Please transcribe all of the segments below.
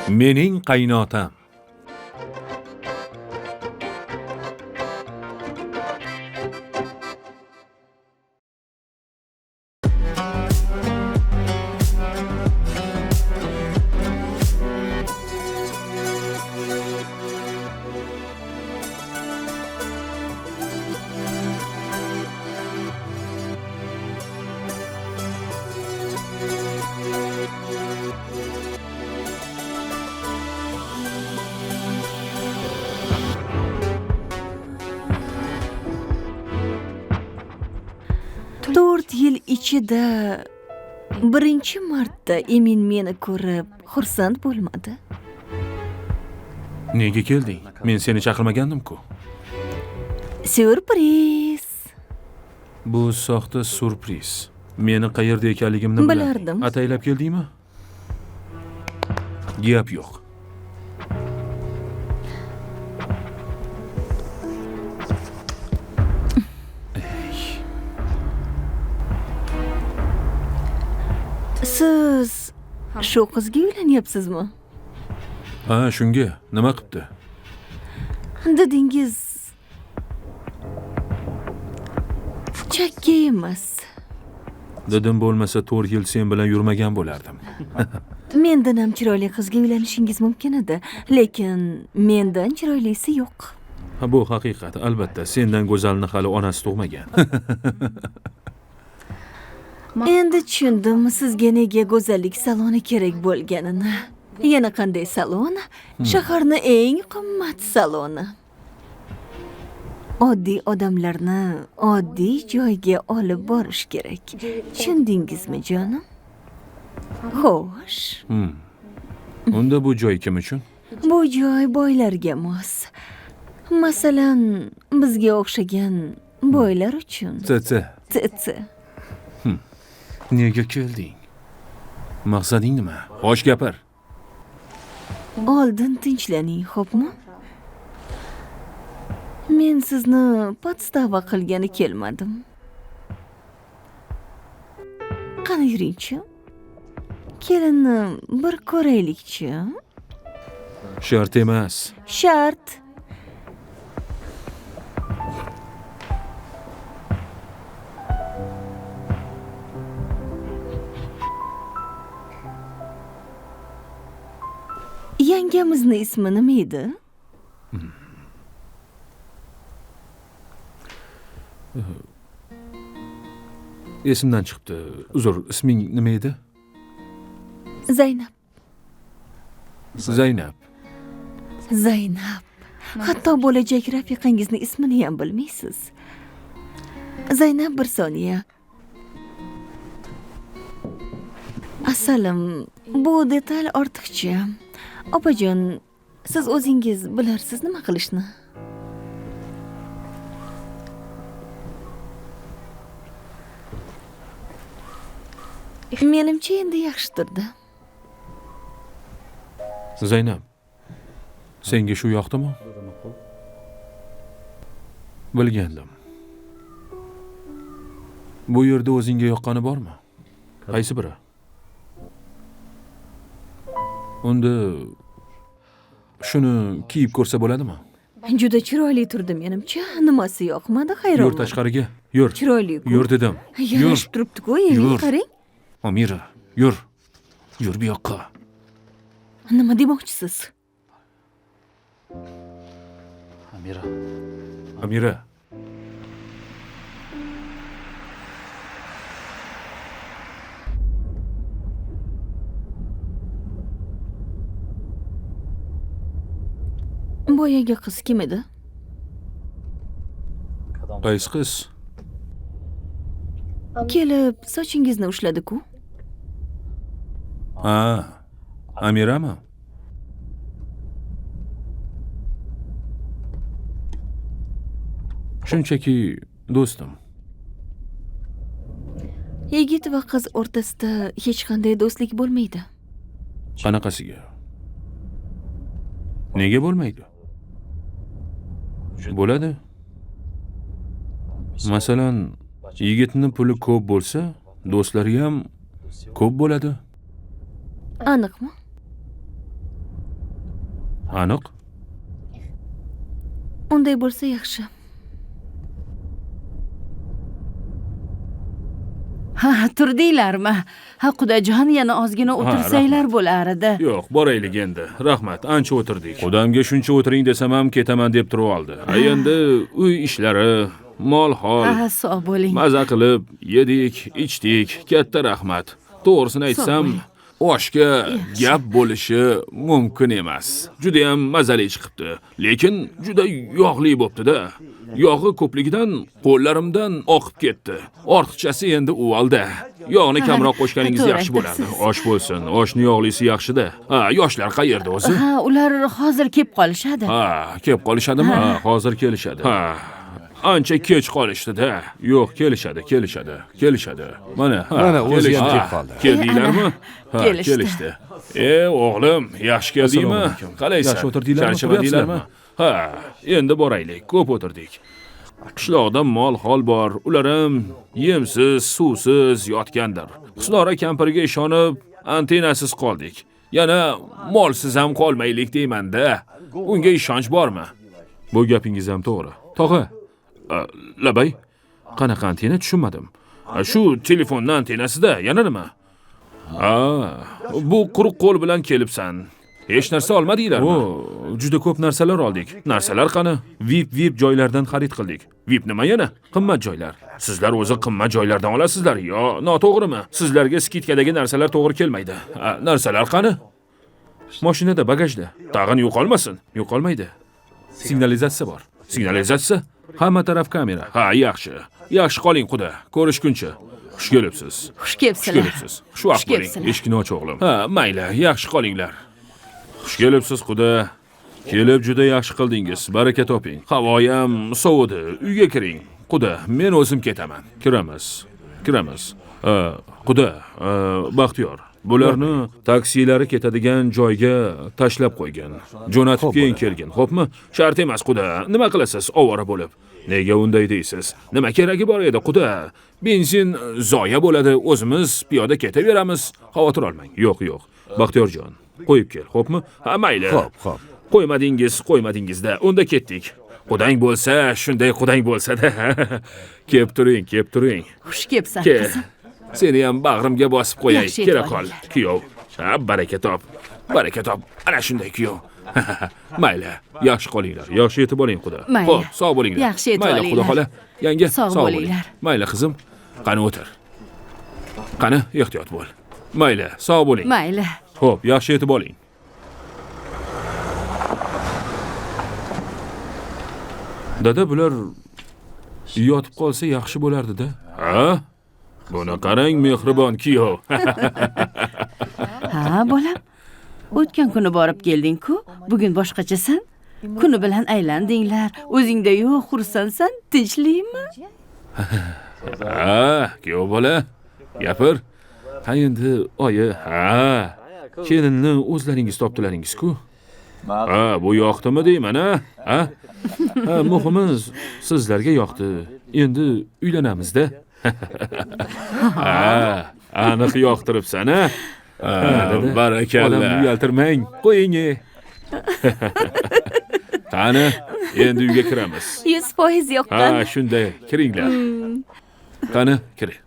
Mening qaynotam. To'rt yil ichida birinchi marta Emin meni ko'rib xursand bo'lmadi. Nega kelding? Men seni chaqirmagandim-ku. Syurpriz. Bu soxta syurpriz. Meni qayerda ekanligimni bilarding. Bilardim. Ataylab keldingmi? Gap yo'q. Siz shu qizga uylanyapsizmi? Ha, shunga nima qilibdi? Dedingiz chakka emas. Dedim bo'lmasa 4 yil sen bilan yurmagan bo'lardim. Mendan ham chiroyli qizga uylanishingiz mumkin edi, lekin mendan chiroylisi yo'q. Ha, bu haqiqat, albatta. Sendan go'zalni hali onasi tug'magan. Endi tushundim sizga nega go'zallik saloni kerak bo'lganini. Yana qanday salon? Shaharning eng qimmat saloni. Oddiy odamlarni oddiy joyga olib borish kerak. Tushundingizmi, jonim? Xo'sh. Unda bu joy kim uchun? Bu joy boylarga mos. Masalan, bizga o'xshagan boylar uchun. TT. TT. Nega kelding? Maqsading nima? Xo'sh, gapir. Oldin tinchlaning, xo'pmi? Men sizni podstava qilgani kelmadim. Qani yuringchi? Kelinni bir ko'raylikchi. Shart emas. Shart. Yangamizni ismi nima edi? Esimdan chiqibdi. Uzr, isming nima edi? Zaynab. Zaynab. Zaynab. Hatto bo'lajak rafiqangizni ismini ham bilmaysiz. Zaynab, bir soniya. Asalim, bu detal ortiqcha. Opajon, siz o'zingiz bilarsiz nima qilishni. Menimcha endi yaxshi turdi. Zaynab, senga shu yoqdimi? Bilgandim. Bu yerda o'zingga yoqqani bormi? Qaysi biri? Unda shuni kiyib ko'rsa bo'ladimi? Juda chiroyli turdi menimcha. Nimasi yoqmadi, hayronman. Yur tashqariga, yur. Chiroyli-ku. Yur dedim. Yarashib turibdi-ku, endi Yur. qarang. Amira, yur. Yur bu yoqqa. Nima demoqchisiz? Amira. Amira. Boyagi qiz kim edi? Qaysi qiz? Kelib sochingizni ushladi-ku. Ha, Amirami? Shunchaki do'stim. Yigit va qiz o'rtasida hech qanday do'stlik bo'lmaydi. Qanaqasiga? Nega bo'lmaydi? Bo'ladi. Masalan, yigitning puli ko'p bo'lsa, do'stlari ham ko'p bo'ladi. Aniqmi? Aniq? Unday bo'lsa yaxshi. Ha, turdinglarmi? Ha, qudajon, yana ozgina o'tirsanglar bo'lar edi. Yo'q, boraylik endi. Rahmat, ancha o'tirdik. Qudamga shuncha o'tiring desam ham ketaman deb turib oldi. Endi uy ishlari, mol-hol. Ha, sog' bo'ling. Maza qilib yedik, ichdik. Katta rahmat. To'g'risini aytsam, oshga gap bo'lishi mumkin emas. Juda ham mazali chiqibdi, lekin juda yog'li bo'pti-da. Yog'i ko'pligidan qo'llarimdan oqib ketdi. Ortiqchasi endi uvalda. Yog'ni kamroq qo'shganingiz yaxshi bo'lardi. Osh bo'lsin, oshni yog'lisi yaxshi-da. Ha, yoshlar qayerda o'zi? Ha, ular hozir kelib qolishadi. Ha, kelib qolishadimi? Ha, hozir kelishadi. Ha. Ancha kech qolishdi-da. Yo'q, kelishadi, kelishadi, kelishadi. Mana, mana o'zi ham kelib qoldi. Keldinglarmi? Ha, kelishdi. O'g'lim, yaxshi keldingmi? Qalaysan? Yaxshi o'tirdinglarmi? Charchamadinglarmi? Ha, endi boraylik. Ko'p o'tirdik. Qishloqda mol-hol bor. Ular ham yemsiz, suvsiz yotgandir. Husnora kampirga ishonib, antennasiz qoldik. Yana molsiz ham qolmaylik deyman-da. Unga ishonch bormi? Bu gapingiz ham to'g'ri. Tog'a, labay, qanaqa antenna tushunmadim. Shu telefonni antennasida yana nima? Ha, bu quruq qo'l bilan kelibsan. Hech narsa olmadinglarmi? Juda ko'p narsalar oldik. Narsalar qani? VIP joylardan xarid qildik. VIP nima yana? Qimmat joylar. Sizlar o'zi qimmat joylardan olasizlar, yo noto'g'rimi? Sizlarga skidkadagi narsalar to'g'ri kelmaydi. Narsalar qani? Mashinada, bagajda. Tag'in yo'qolmasin. Yo'qolmaydi. Signalizatsiya bor. Signalizatsiya? Hamma taraf kamera. Ha, yaxshi. Yaxshi qoling, quda. Ko'rishguncha. Xush kelibsiz. Xush kelibsizlar. Xush kelibsiz. Xushvaqt bo'ling. Eshikni och, o'g'lim. Ha, mayli, yaxshi qolinglar. Xush kelibsiz, quda. Kelib juda yaxshi qildingiz. Baraka toping. Havo ham sovudi. Uyga kiring. Quda, men o'zim ketaman. Kiramiz. Kiramiz. Quda, Baxtiyor, bularni taksilari ketadigan joyga tashlab qo'ygan. Jo'natib keyin kelgin, xo'pmi? Shart emas, quda. Nima qilasiz ovora bo'lib? Nega unday deysiz? Nima keragi bor edi, quda? Benzin zoya bo'ladi, o'zimiz piyoda ketaveramiz. Xavotir olmang. Yo'q, yo'q. Baxtiyorjon, qo'yib kel, xo'pmi? Ha, mayli. Xo'p, xo'p. Qo'ymadingiz, qo'ymadingizda. Unda ketdik. Qudang bo'lsa, shunday qudang bo'lsa-da. Kelib turing, kelib turing. Xush kelibsan, qizim. Seni ham bag'rimga bosib qo'yay. Kela qol, kuyov. Ha, baraka top. Baraka top. Ana shunday kuyov. Mayli, yaxshi qolinglar. Yaxshi yetib oling, quda. Xo'p, sog' bo'linglar. Yaxshi yetib olinglar. Mayli, xudo xola. Yanga, sog' bo'linglar. Mayli, qizim. Qani o'tir. Qani, ehtiyot bo'l. Mayli, sog' bo'ling. Mayli. Xo'p, yaxshi yetib oling. Dada, bular yotib qolsa yaxshi bo'lardi-da. Ha? Buni qarang, mehribon kuyov. Ha, bolam. O'tgan kuni borib kelding-ku, bugun boshqachasan. Kuni bilan aylandinglar. O'zingda yo'q, xursandsan, tinchlikmi? Ha, kuyov bola. Gapir. Ha, endi oyi, ha. Kelinni o'zlaringiz topdilaringiz-ku. Ha, bu yoqdimi deyman, ha? Ha? Ha, muhimi sizlarga yoqdi. Endi uylanamiz-da. Ha, aniq yoqtiribsan, ha? Barakalla. Odamni uyaltirmang. Qo'ying. Qani, endi uyga kiramiz. 100% yoqqan. Ha, shunday, kiringlar. Qani, kiring.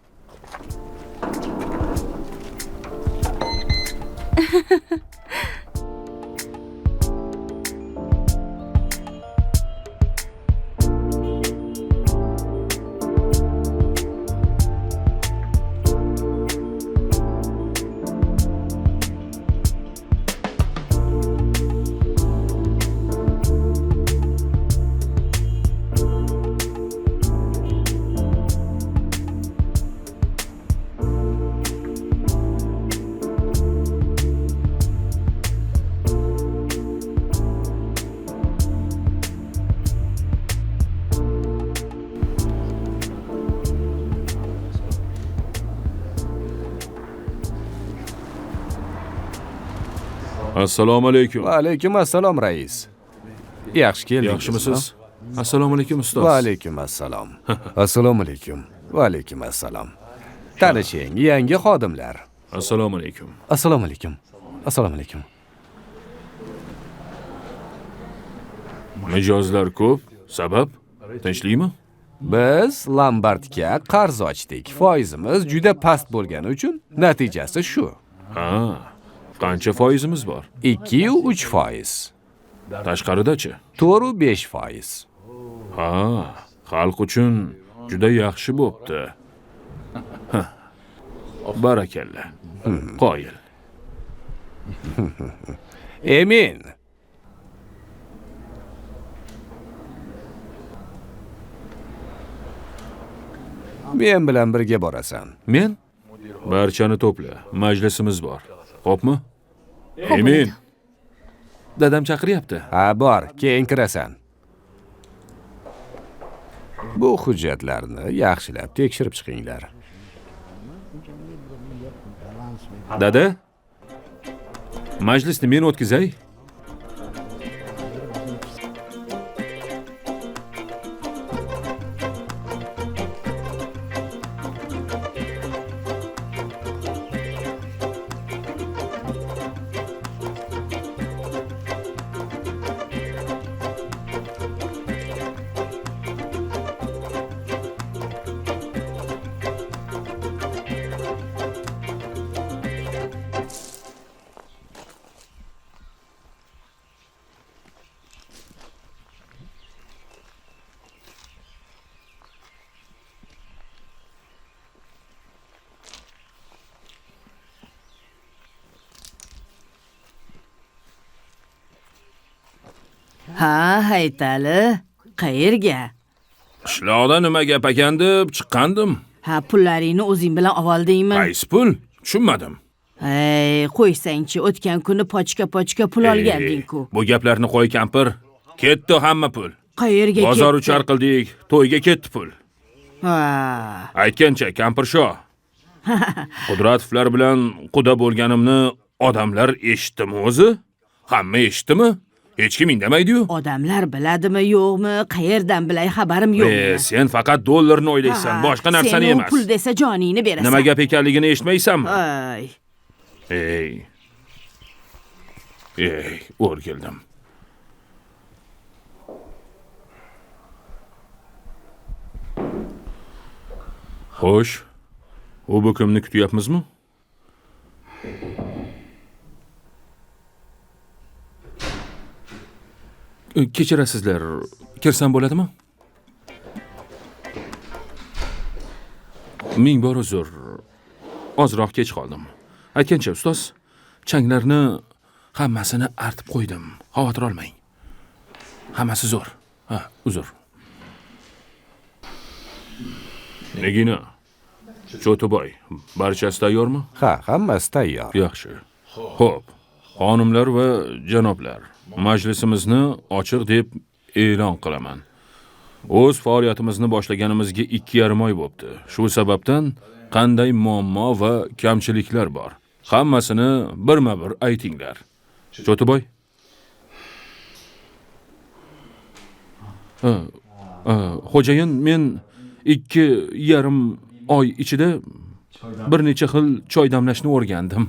Assalomu alaykum. Va alaykum assalom, rais. Yaxshi keldingiz. Yaxshimisiz? Assalomu alaykum, ustoz. Va alaykum assalom. Assalomu alaykum. Va alaykum assalom. Tanishing, yangi xodimlar. Assalomu alaykum. Assalomu alaykum. Assalomu alaykum. Mijozlar ko'p, sabab tinchlikmi? Biz lombardga qarz ochdik. Foizimiz juda past bo'lgani uchun natijasi shu. Ha, qancha foizimiz bor? 2-3%. Tashqaridachi? 4-5%. Ha, xalq uchun juda yaxshi bo'pti. Barakalla. Qoyil. Emin. Men bilan birga borasan. Men? Barchani to'pla. Majlisimiz bor. Xo'pmi? Emin. Dadam chaqiryapti. Ha, bor, keyin kirasan. Bu hujjatlarni yaxshilab tekshirib chiqinglar. Dada, majlisni men o'tkazay. Ha, Haytali, qayerga? Qishloqda nima gap ekan deb chiqqandim. Ha, pullaringni o'zing bilan oldingmi? Qaysi pul? Tushunmadim. Ey, qo'ysangchi, o'tgan kuni pochka-pochka pul olganding-ku. Bu gaplarni qo'y kampir. Ketdi hamma pul. Qayerga ketdi? Bozor uchar qildik, to'yga ketdi pul. Ha. Aytgancha, kampirsho. Qudratovlar bilan quda bo'lganimni odamlar eshitdimi o'zi? Hamma eshitdimi? Hech kim indamaydi-yu. Odamlar biladimi, yo'qmi, qayerdan bilay, xabarim yo'q. Sen faqat dollarni o'ylaysan, boshqa narsani emas. Sen pul desa joningni berasan. Nima gap ekanligini eshitmaysanmi? Ay. Ey. Ey, o'rgildim. Xo'sh, u bu kimni kutyapmizmi? Kechirasizlar, kirsam bo'ladimi? Ming bor uzr. Ozroq kech qoldim. Aytgancha, ustoz, changlarni hammasini artib qo'ydim. Xavotir olmang. Hammasi zo'r. Ha, uzr. Nigina, Cho'tiboy, barchasi tayyormi? Ha, hammasi tayyor. Yaxshi. Xo'p, xonimlar va janoblar, majlisimizni ochiq deb e'lon qilaman. O'z faoliyatimizni boshlaganimizga 2,5 oy bo'pti. Shu sababdan qanday muammo va kamchiliklar bor? Hammasini birma-bir aytinglar. Cho'tiboy. Xo'jayin, men 2,5 oy ichida bir necha xil choy damlashni o'rgandim.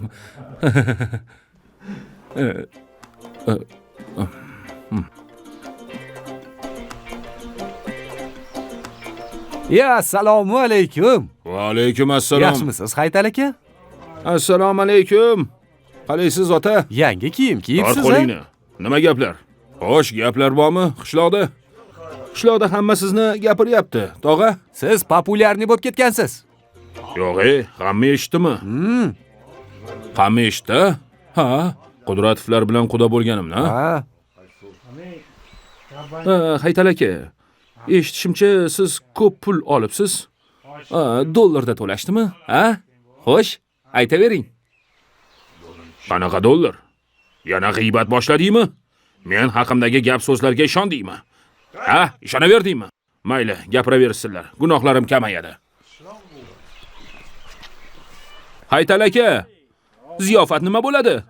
Ya, assalomu alaykum. Va alaykum assalom. Yaxshimisiz, Haytal aka? Assalomu alaykum. Qalaysiz, ota? Yangi kiyim kiyibsiz, a? Qo'lingni. Nima gaplar? Xo'sh, gaplar bormi qishloqda? Qishloqda hamma sizni gapiryapti, tog'a. Siz populyarniy bo'lib ketgansiz. Yo'q, hamma eshitdimi? Hamma eshitdi? Ha, Qudratovlar bilan quda bo'lganimni, ha? Ha, Haytal aka, eshitishimcha siz ko'p pul olibsiz. Dollarda to'lashdimi? Ha? Xo'sh, aytavering. Qanaqa dollar? Yana g'iybat boshladingmi? Men haqimdagi gap so'zlarga ishondingmi? Ha, ishonaverdingmi? Mayli, gapiraversinlar. Gunohlarim kamayadi. Haytal aka, ziyofat nima bo'ladi?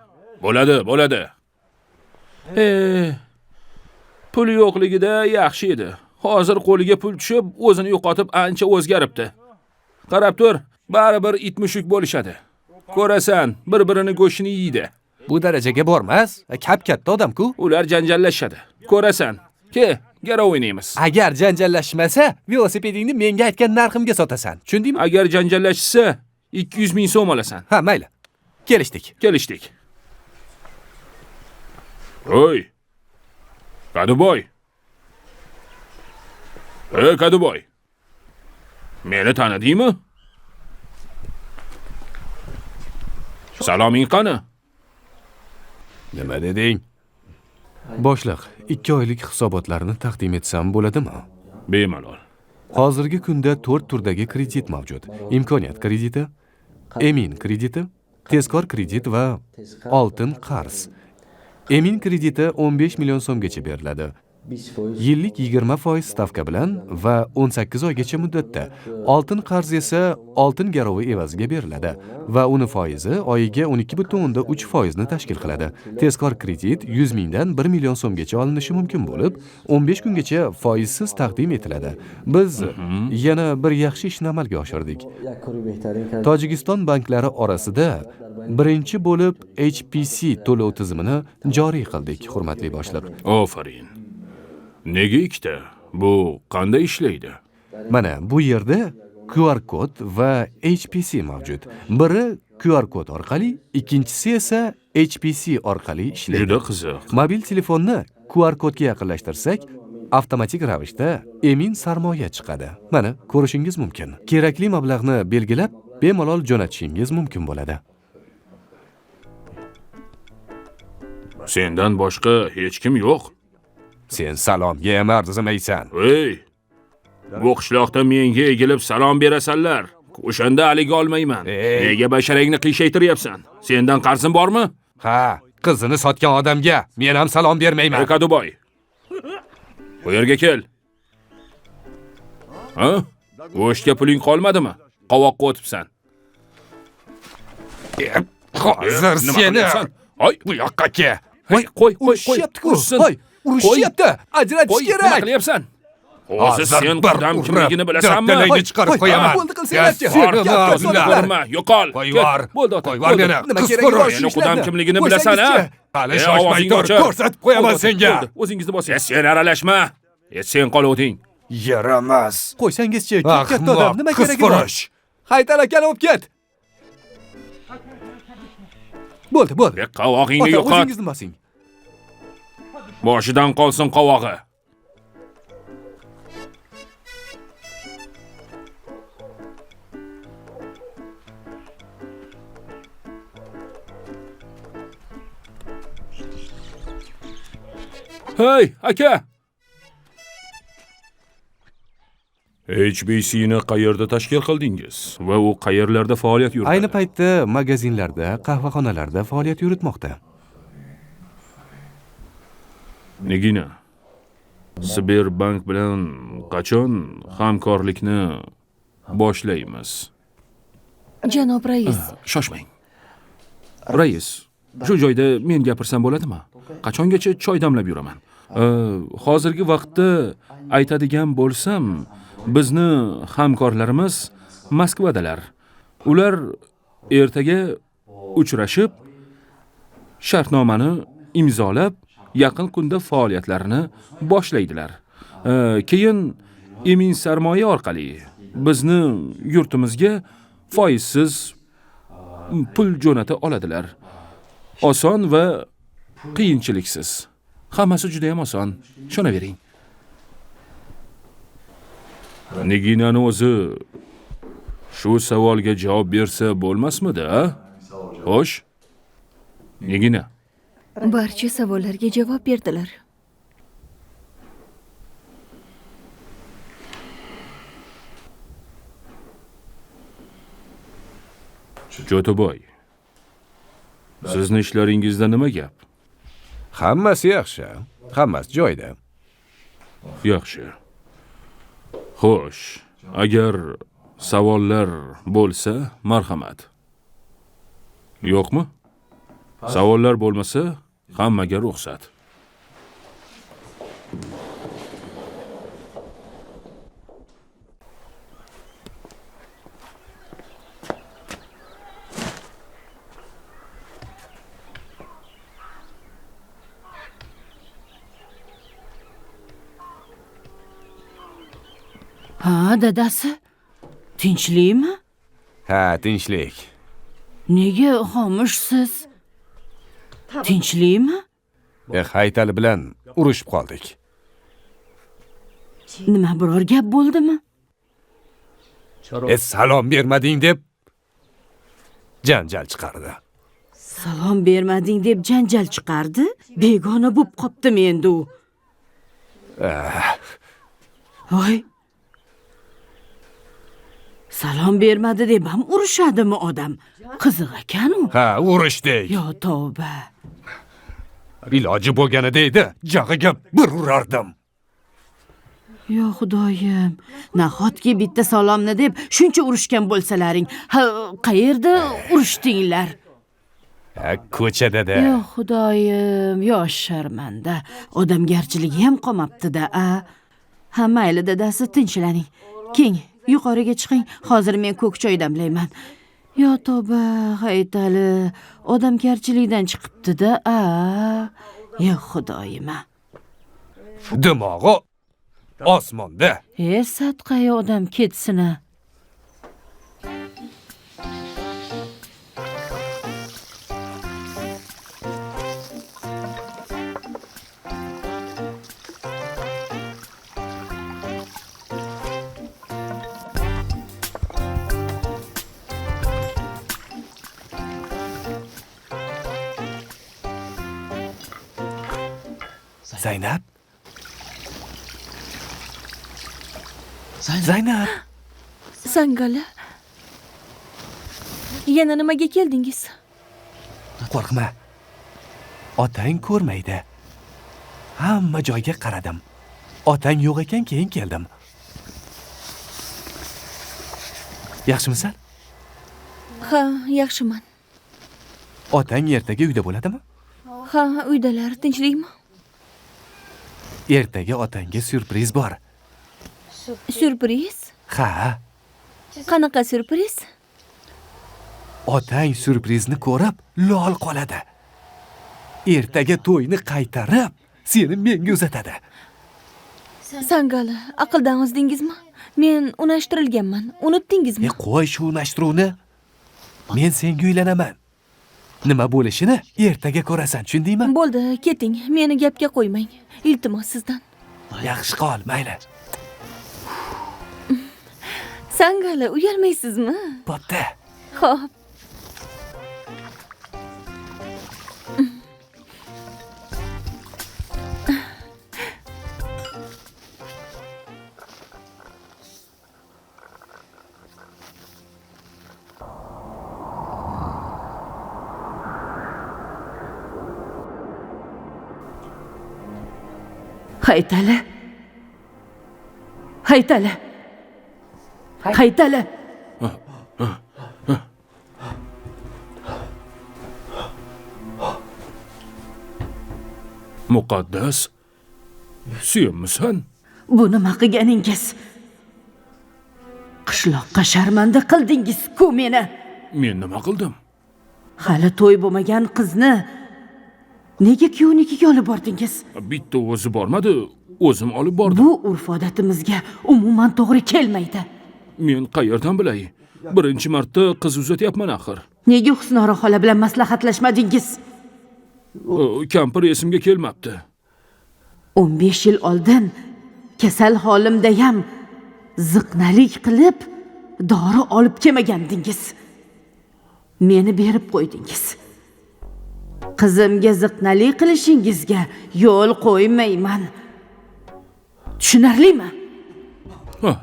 Bo'ladi, bo'ladi. Pul yo'qligida yaxshi edi. Hozir qo'liga pul tushib, o'zini yo'qotib ancha o'zgaribdi. Qarab tur, baribir it mushuk bo'lishadi. Ko'rasan, bir-birini go'shtini yeydi. Bu darajaga bormas, kap-katta odam-ku. Ular janjallashadi. Ko'rasan, Ke, garov o'ynaymiz. Agar janjallashmasa, velosipedingni menga aytgan narximga sotasan. Tushundingmi? Agar janjallashsa, 200 ming so'm olasan. Ha, mayli. Kelishdik. Kelishdik. Oy! Kaduboy! Ey, Kaduboy! Meni tanidingmi? Saloming qani? Nima deding? Boshliq, 2 oylik hisobotlarni taqdim etsam bo'ladimi? Bemalol. Hozirgi kunda 4 turdagi kredit mavjud. Imkoniyat krediti, Emin krediti, tezkor kredit va oltin qarz. Emin krediti 15 million so'mgacha beriladi. Yillik 20% stavka bilan va 18 oygacha muddatda. Oltin qarz esa oltin garovi evaziga beriladi va uni foizi oyiga 12.3% ni tashkil qiladi. Tezkor kredit 100 mingdan 1 million so'mgacha olinishi mumkin bo'lib, 15 kungacha foizsiz taqdim etiladi. Biz yana bir yaxshi ishni amalga oshirdik. Tojikiston banklari orasida birinchi bo'lib HPC to'lov tizimini joriy qildik, hurmatli boshliq. Ofarin. Nega ikkita? Bu qanday ishlaydi? Mana bu yerda QR kod va HPC mavjud. Biri QR kod orqali, ikkinchisi esa HPC orqali ishlaydi. Juda qiziq. Mobil telefonni QR kodga yaqinlashtirsak, avtomatik ravishda Emin sarmoya chiqadi. Mana ko'rishingiz mumkin. Kerakli mablag'ni belgilab, bemalol jo'natishingiz mumkin bo'ladi. Sendan boshqa hech kim yo'q. Sen salomga ham arzimaysan. Ey! Bu qishloqda menga egilib salom berasanlar. O'shanda aliga olmayman. Nega basharangni qiyshaytiryapsan? Sendan qarzim bormi? Ha, qizini sotgan odamga men ham salom bermayman. Ey Kaduboy. Bu yerga kel. Ha? Go'shtga puling qolmadimi? Qovoqqa o'tibsan. Hozir seni. Oy, bu yoqqa kel. Qo'y, qo'y, qo'y. Qo'y. Urushyapti. Ajratish kerak. Nima qilyapsan? Hozir sen qudam kimligini bilasanmi? Tilingni chiqarib qo'yaman. Bo'ldi qilsanglarchi. Ko'rma, yo'qol. Qo'yvor. Bo'ldi ota. Qo'yvor meni. Nima keragi bor shu Meni qudam ishlarni? kimligini bilasan, ha? Hali shoshmay tur, ko'rsatib qo'yaman senga. O'zingizni bosing. Sen aralashma. Sen qol o'ting. Yaramas. Qo'ysangizchi, katta odam, nima keragi bor? Haytal akani olib ket. Bo'ldi, bo'ldi. Qovog'ingni yo'qot. O'zingizni bosing. Boshidan qolsin qovog'i. Hey, aka! HBC'ni qayerda tashkil qildingiz va u qayerlarda faoliyat yuritadi? Ayni paytda magazinlarda, qahvaxonalarda faoliyat yuritmoqda. Nigina, Sberbank bilan qachon hamkorlikni boshlaymiz? Janob rais. Shoshmang. Rais, shu joyda men gapirsam bo'ladimi? Qachongacha choy damlab yuraman? Hozirgi vaqtda aytadigan bo'lsam, bizni hamkorlarimiz Moskvadalar. Ular ertaga uchrashib, shartnomani imzolab, yaqin kunda faoliyatlarini boshlaydilar. Keyin Emin sarmoya orqali bizni yurtimizga foizsiz pul jo'nata oladilar. Oson va qiyinchiliksiz. Hammasi juda ham oson. Ishonavering. Niginani o'zi shu savolga javob bersa bo'lmasmidi, a? Xo'sh. Nigina. Barcha savollarga javob berdilar. Jo'taboy, sizni ishlaringizda nima gap? Hammasi yaxshi, hammasi joyida. Yaxshi. Xo'sh, agar savollar bo'lsa, marhamat. Yo'qmi? Savollar bo'lmasa, hammaga ruxsat. Ha, dadasi, tinchlikmi? Ha, tinchlik. Nega xomushsiz? Tinchlikmi? Haytali bilan urushib qoldik. Nima, biror gap bo'ldimi? Salom bermading deb janjal chiqardi. Salom bermading deb janjal chiqardi? Begona bo'lib qoptimi endi u? Voy. Salom bermadi deb ham urushadimi odam? Qiziq ekan u. Ha, urushdik. Yo tavba. Iloji bo'lganida edi, jag'iga bir urardim. Yo xudoyim, nahotki bitta salomni deb shuncha urushgan bo'lsalaring? Ha, qayerda urushdinglar? Ko'chada-da. Yo xudoyim, yo sharmanda. Odamgarchiligi ham qolmabdi-da, a? Ha, mayli dadasi, tinchlaning. Keng, yuqoriga chiqing. Hozir men ko'k choy damlayman. Yo tavba, Haytali, odamgarchilikdan chiqibdi-da, a? Yo xudoyim. Dimog'i osmonda. Sadqai odam ketsin-a. Zaynab? Zaynab! Sangala. Yana nimaga keldingiz? Qo'rqma. Otang ko'rmaydi. Hamma joyga qaradim. Otang yo'q ekan, keyin keldim. Yaxshimisan? Ha, yaxshiman. Otang ertaga uyda bo'ladimi? Ha, uydalar. Tinchlikmi? Ertaga otangga syurpriz bor. Syurpriz? Ha. Qanaqa syurpriz? Otang syurprizni ko'rib lol qoladi. Ertaga to'yni qaytarib, seni menga uzatadi. Sangala, aqldan ozdingizmi? Men unashtirilganman. Unutdingizmi? Qo'y shu unashtiruvni. Men senga uylanaman. Nima bo'lishini ertaga ko'rasan, tushundingmi? Bo'ldi, keting. Meni gapga qo'ymang. Iltimos sizdan. Yaxshi qol, mayli. Sangala, uyalmaysizmi? Bo'pti. Xo'p. Haytali. Haytali. Haytali. Muqaddas, senmisan? Bu nima qilganingiz? Qishloqqa sharmanda qildingiz-ku meni. Men nima qildim? Hali to'y bo'lmagan qizni nega kuyovnikiga olib bordingiz? Bitta o'zi bormadi, o'zim olib bordim. Bu urf-odatimizga umuman to'g'ri kelmaydi. Men qayerdan bilay? Birinchi marta qiz uzatyapman axir. Nega Husnora xola bilan maslahatlashmadingiz? Kampir esimga kelmabdi. 15 yil oldin kasal holimda ham ziqnalik qilib dori olib kelmagandingiz. Meni berib qo'ydingiz. Qizimga ziqnalik qilishingizga yo'l qo'ymayman. Tushunarlimi? Ha.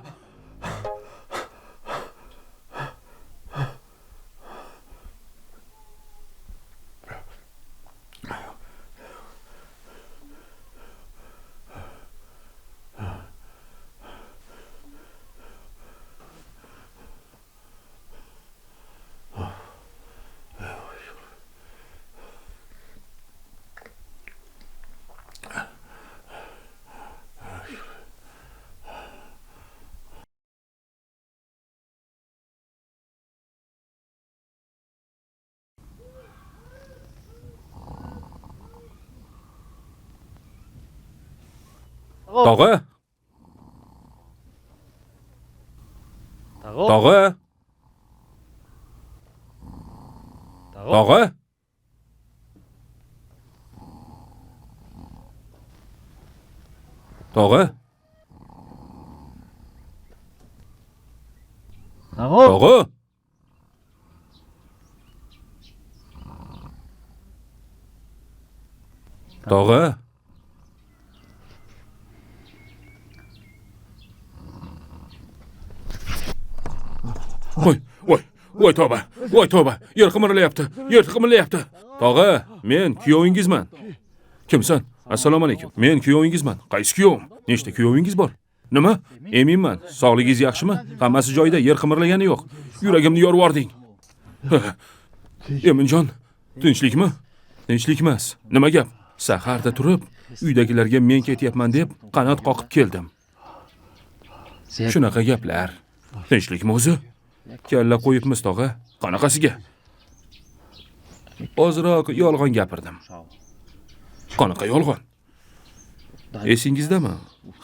Tog'a? Tog'a? Tog'a? Tog'a? Tog'a? Tog'a? Voy, voy, voy tavba, voy tavba. Yer qimirlayapti, yer qimirlayapti. Tog'a, men kuyovingizman. Kimsan? Assalomu alaykum. Men kuyovingizman. Qaysi kuyovim? Nechta kuyovingiz bor? Nima? Eminman. Sog'ligingiz yaxshimi? Hammasi joyida, yer qimirlagani yo'q. Yuragimni yorib yubording. Eminjon, tinchlikmi? Tinchlik emas. Nima gap? Saharda turib, uydagilarga men ketyapman deb qanot qoqib keldim. Shunaqa gaplar. Tinchlikmi o'zi? Kalla qo'yibmiz tog'a. Qanaqasiga? Ozroq yolg'on gapirdim. Qanaqa yolg'on? Esingizdami?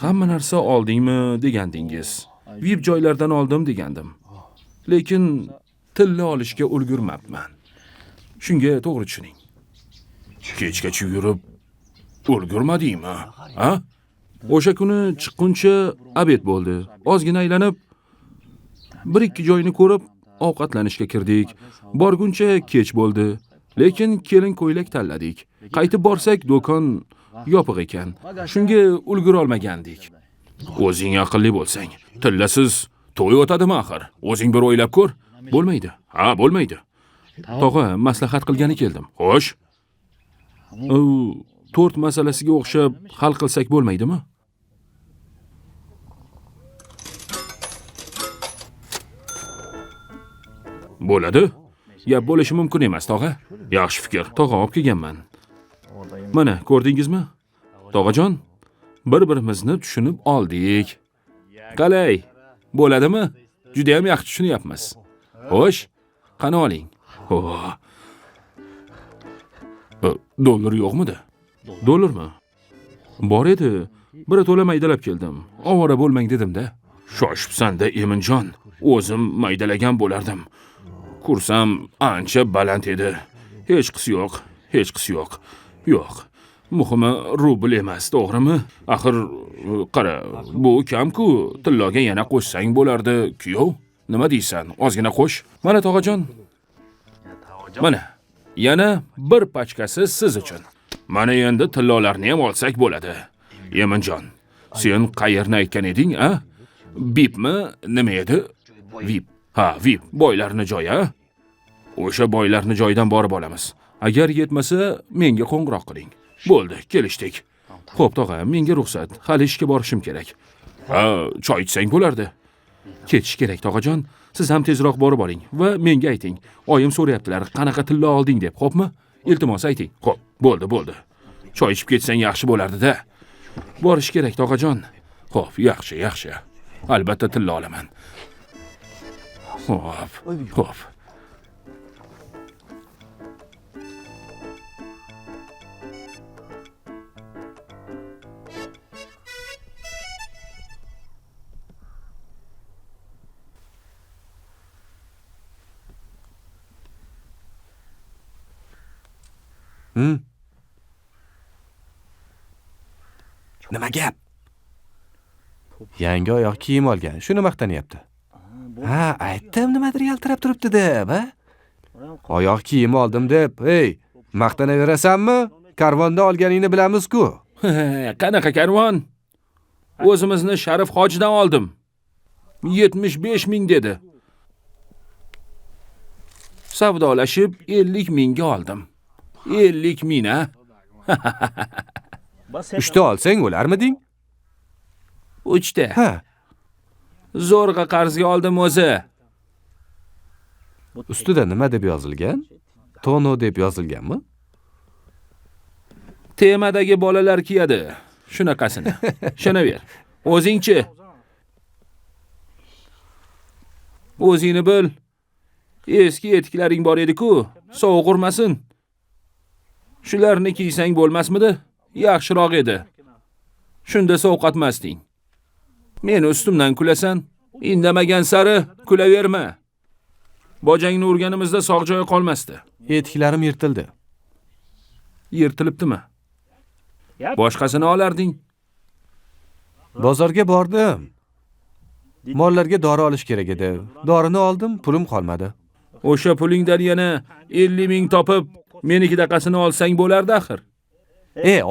Hamma narsa oldingmi degandingiz. VIP joylardan oldim degandim. Lekin tilla olishga ulgurmabman. Shunga to'g'ri tushuning. Kechgacha yurib ulgurmadingmi? Ha? O'sha kuni chiqquncha obed bo'ldi. Ozgina aylanib bir ikki joyni ko'rib ovqatlanishga kirdik. Borguncha kech bo'ldi. Lekin kelin ko'ylak tanladik. Qaytib borsak do'kon yopiq ekan. Shunga ulgura olmagandik. O'zing aqlli bo'lsang, tillasiz to'y o'tadimi axir? O'zing bir o'ylab ko'r. Bo'lmaydi. Ha, bo'lmaydi. Tog'a, maslahat qilgani keldim. Xo'sh. U to'rt masalasiga o'xshab hal qilsak bo'lmaydimi? Bo'ladi. Gap bo'lishi mumkin emas, tog'a. Yaxshi fikr. Tog'a, olib kelganman. Mana, ko'rdingizmi? Tog'ajon, bir-birimizni tushunib oldik. Qalay, bo'ladimi? Juda ham yaxshi tushunyapmiz. Xo'sh, qani oling. Dollar yo'qmidi? Dollarmi? Bor edi. Biri to'la maydalab keldim. Ovora bo'lmang dedim-da. Shoshibsan-da, Eminjon. O'zim maydalagan bo'lardim. Kursam ancha baland edi. Hech qisi yo'q, hech qisi yo'q. Yo'q. Muhimi rubl emas, to'g'rimi? Axir qara, bu kam-ku. Tilloga yana qo'shsang bo'lardi, kuyov. Nima deysan? Ozgina qo'sh. Mana tog'ajon. Mana yana bir pachkasi siz uchun. Mana endi tillolarni ham olsak bo'ladi. Eminjon, sen qayerni aytgan eding, a? Bipmi? Nima edi? VIP. Ha, VIP. Boylarni joyi, a? O'sha boylarni joyidan borib olamiz. Agar yetmasa, menga qo'ng'iroq qiling. Bo'ldi, kelishdik. Xo'p, tog'a, menga ruxsat. Hali ishga borishim kerak. Ha, choy ichsang bo'lardi. Ketish kerak, tog'ajon. Siz ham tezroq borib oling va menga ayting. Oyim so'rayaptilar, qanaqa tilla olding deb, xo'pmi? Iltimos ayting. Xo'p, bo'ldi, bo'ldi. Choy ichib ketsang yaxshi bo'lardi-da. Borish kerak, tog'ajon. Xo'p, yaxshi, yaxshi. Albatta tilla olaman. Xo'p, xo'p. Nima gap? Yangi oyoq kiyim olgan, shuni maqtanyapti. Ha, aytdim nimadir yaltirab turibdi deb, ha? Oyoq kiyim oldim deb, ey, maqtanaverasanmi? Karvonda olganingni bilamiz-ku. Qanaqa karvon? O'zimizni Sharif hojidan oldim. 75 ming dedi. Savdolashib 50 mingga oldim. 50 ming, ha? 3ta olsang o'larmiding? 3ta. Ha. Zo'rg'a qarzga oldim o'zi. Ustida nima deb yozilgan? Tono deb yozilganmi? Temadagi bolalar kiyadi. Shunaqasini. Ishonaver. O'zingchi? O'zingni bil. Eski etiklaring bor edi-ku, sovuq urmasin. Shularni kiysang bo'lmasmidi? Yaxshiroq edi. Shunda sovqatmasding. Meni ustimdan kulasan. Indamagan sari kulaverma. Bojangni urganimizda sog' joyi qolmasdi. Etiklarim yirtildi. Yirtilibdimi? Boshqasini olarding. Bozorga bordim. Mollarga dori olish kerak edi. Dorini oldim, pulim qolmadi. O'sha pulingdan yana 50 ming topib, menikidaqasini olsang bo'lardi axir.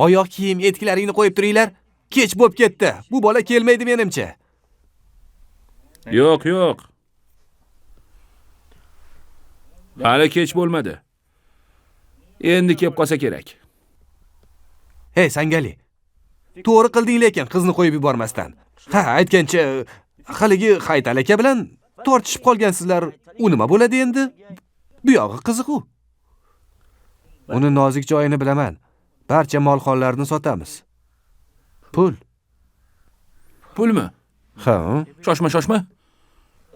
Oyoq kiyim, etklaringni qo'yib turinglar. Kech bo'lib ketdi. Bu bola kelmaydi menimcha. Yo'q, yo'q. Hali kech bo'lmadi. Endi kelib qolsa kerak. Hey, Sangali. To'g'ri qilding lekin qizni qo'yib yubormasdan. Ha, aytgancha, haligi Haytal aka bilan tortishib qolgansizlar. U nima bo'ladi endi? Bu yog'i qiziq-u. Uni nozik joyini bilaman. Barcha mol-hollarni sotamiz. Pul. Pulmi? Ha. Shoshma, shoshma.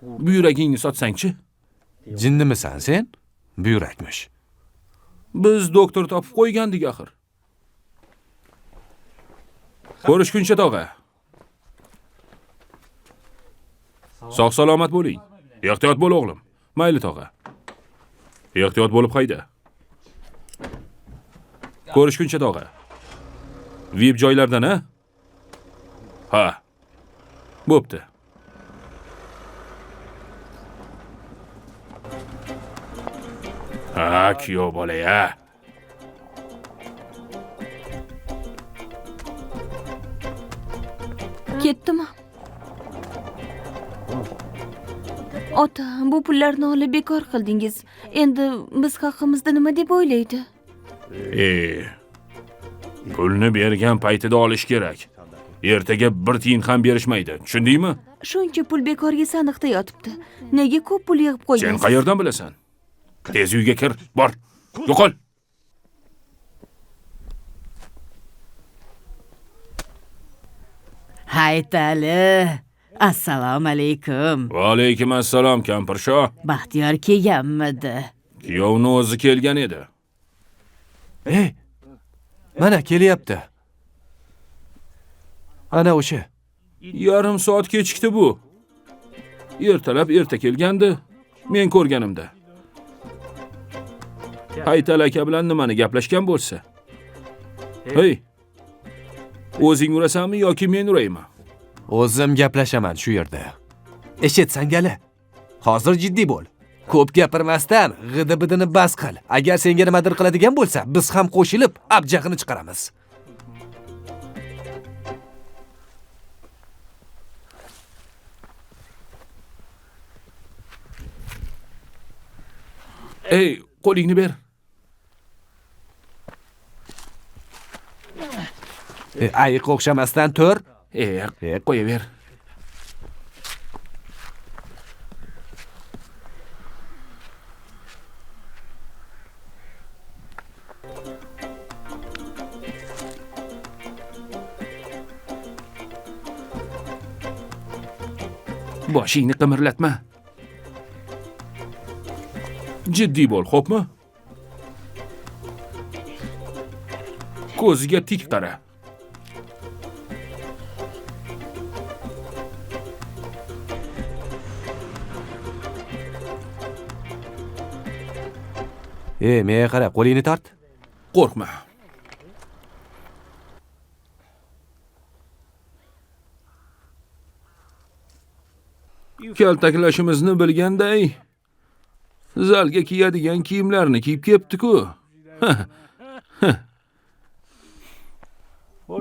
Buyragingni sotsang-chi? Jinnimisan sen? Buyrakmish. Biz doktor topib qo'ygandik axir. Ko'rishguncha tog'a. Sog' salomat bo'ling. Ehtiyot bo'l o'g'lim. Mayli tog'a. Ehtiyot bo'lib hayda. Ko'rishguncha tog'a. VIP joylardan, ha? Ha. Bo'pti. Ha, kuyov bola-ya. Ketdimi? Ota, bu pullarni olib bekor qildingiz. Endi biz haqimizda nima deb o'ylaydi? Pulni bergan paytida olish kerak. Ertaga bir tiyin ham berishmaydi. Tushundingmi? Shuncha pul bekorga sandiqda yotibdi. Nega ko'p pul yig'ib qo'ygansiz? Sen qayerdan bilasan? Tez uyga kir, bor. Yo'qol. Haytali. Assalomu alaykum. Va alaykum assalom, kampirshoh. Baxtiyor kelganmidi? Kuyovni o'zi kelgan edi. Ey, mana kelyapti. Ana o'sha. Yarim soat kechikdi bu. Ertalab erta kelgandi, men ko'rganimda. Haytal aka bilan nimani gaplashgan bo'lsa. Hey, o'zing urasanmi yoki men uraymi? O'zim gaplashaman shu yerda. Eshit, Sangali. Hozir jiddiy bo'l. Ko'p gapirmasdan g'idi-bidini bas qil. Agar senga nimadir qiladigan bo'lsa, biz ham qo'shilib abjag'ini chiqaramiz. Ey, qo'lingni ber. Ayiq o'xshamasdan tur. Qo'yaver. Boshingni qimirlatma. Jiddiy bo'l, xo'pmi? Ko'ziga tik qara. Menga qara, qo'lingni tort. Qo'rqma. Kaltaklashimizni bilganday zalga kiyadigan kiyimlarni kiyib kelibdi-ku.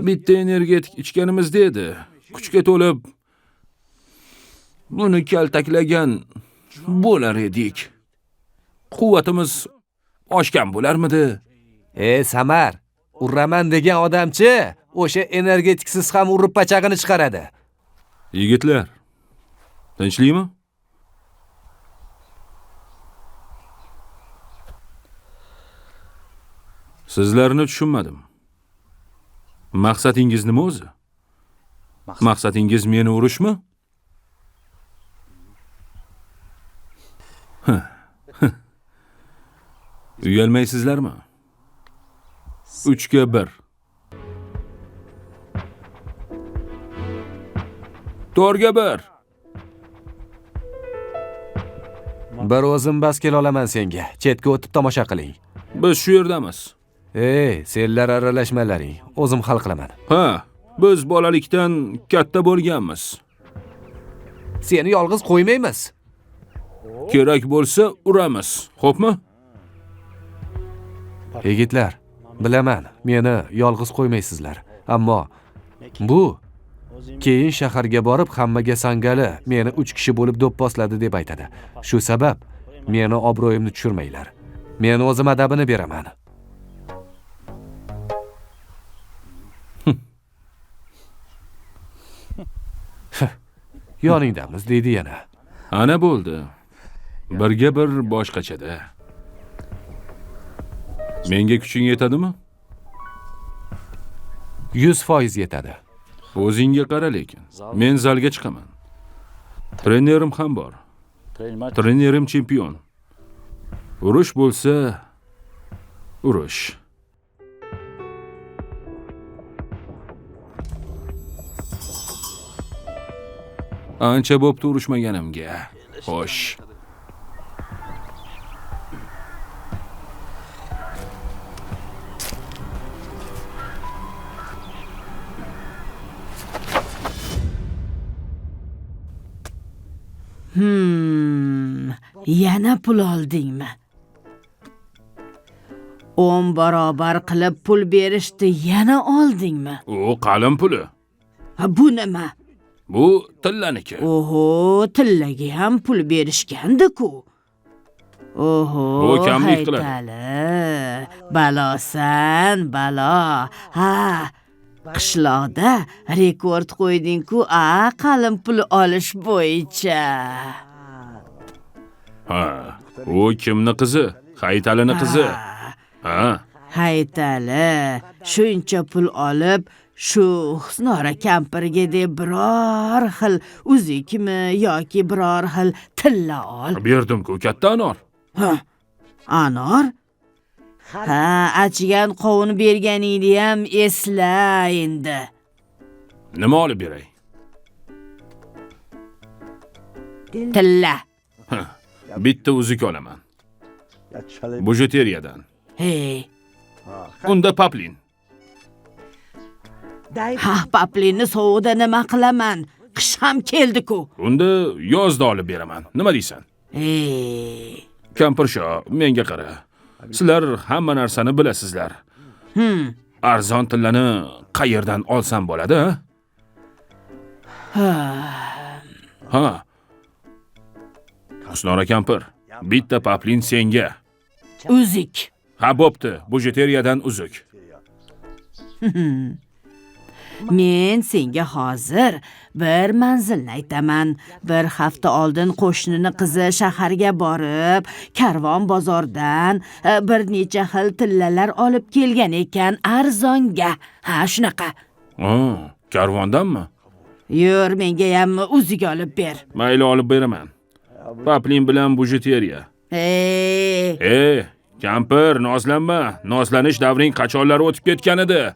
Bitta energetik ichganimizda edi. Kuchga to'lib buni kaltaklagan bo'lar edik. Quvvatimiz oshgan bo'larmidi? Samar, uraman degan odamchi o'sha energetiksiz ham urib pachag'ini chiqaradi. Yigitlar, tinchlikmi? Sizlarni tushunmadim. Maqsadingiz nima o'zi? Maqsadingiz meni urishmi? Uyalmaysizlarmi? 3ga 1. 4ga 1. Bir o'zim bas kela olaman senga. Chetga o'tib tomosha qiling. Biz shu yerdamiz. Ey, senlar aralashmalaring. O'zim hal qilaman. Ha, biz bolalikdan katta bo'lganmiz. Seni yolg'iz qo'ymaymiz. Kerak bo'lsa uramiz. Xo'pmi? Yigitlar, bilaman, meni yolg'iz qo'ymaysizlar. Ammo bu keyin shaharga borib hammaga Sangali meni 3 kishi bo'lib do'pposladi deb aytadi. Shu sabab meni obro'yimni tushirmanglar. Men o'zim adabini beraman. Yoningdamiz deydi yana. Ana bo'ldi. Birga bir boshqachada. Menga kuching yetadimi? 100% yetadi. O'zingga qara lekin. Men zalga chiqaman. Trenerim ham bor. Trenerim chempion. Urush bo'lsa, urush. Ancha bo'pti urushmaganimga. Xo'sh. Yana pul oldingmi? 10 barobar qilib pul berishdi, yana oldingmi? U qalin puli. Ha, bu nima? Bu tillaniki. Oho, tillaga ham pul berishgandi-ku. Oho, bu kamlik qiladi. Balosan, balo. Ha, qishloqda rekord qo'yding-ku, a, qalin pul olish bo'yicha. Ha, u kimni qizi? Haytalini qizi. Ha. Haytali shuncha pul olib, shu Husnora kampirga deb biror xil uzukmi yoki biror xil tilla ol. Berdim-ku katta anor. Ha, anor? Ha, achigan qovun berganingni ham esla endi. Nima olib beray? Tilla. Ha, bitta uzuk olaman. Bujuteriyadan. Hey. Unda paplin. Ha, paplinni sovuqda nima qilaman? Qish ham keldi-ku. Unda yozda olib beraman. Nima deysan? Ey. Kampirsho, menga qara. Sizlar hamma narsani bilasizlar. Arzon tillani qayerdan olsam bo'ladi, ha? Ha. Husnora kampir, bitta paplin senga. Uzuk. Ha, bo'pti. Bujuteriyadan uzuk. Men senga hozir bir manzilni aytaman. Bir hafta oldin qo'shnini qizi shaharga borib, karvon bozordan bir necha xil tillalar olib kelgan ekan arzonga. Ha, shunaqa. Karvondanmi? Yur, menga ham uzuk olib ber. Mayli, olib beraman. Paplin bilan bujuteriya. Ey! Ey, kampir, nozlanma. Nozlanish davring qachonlar o'tib ketgan edi.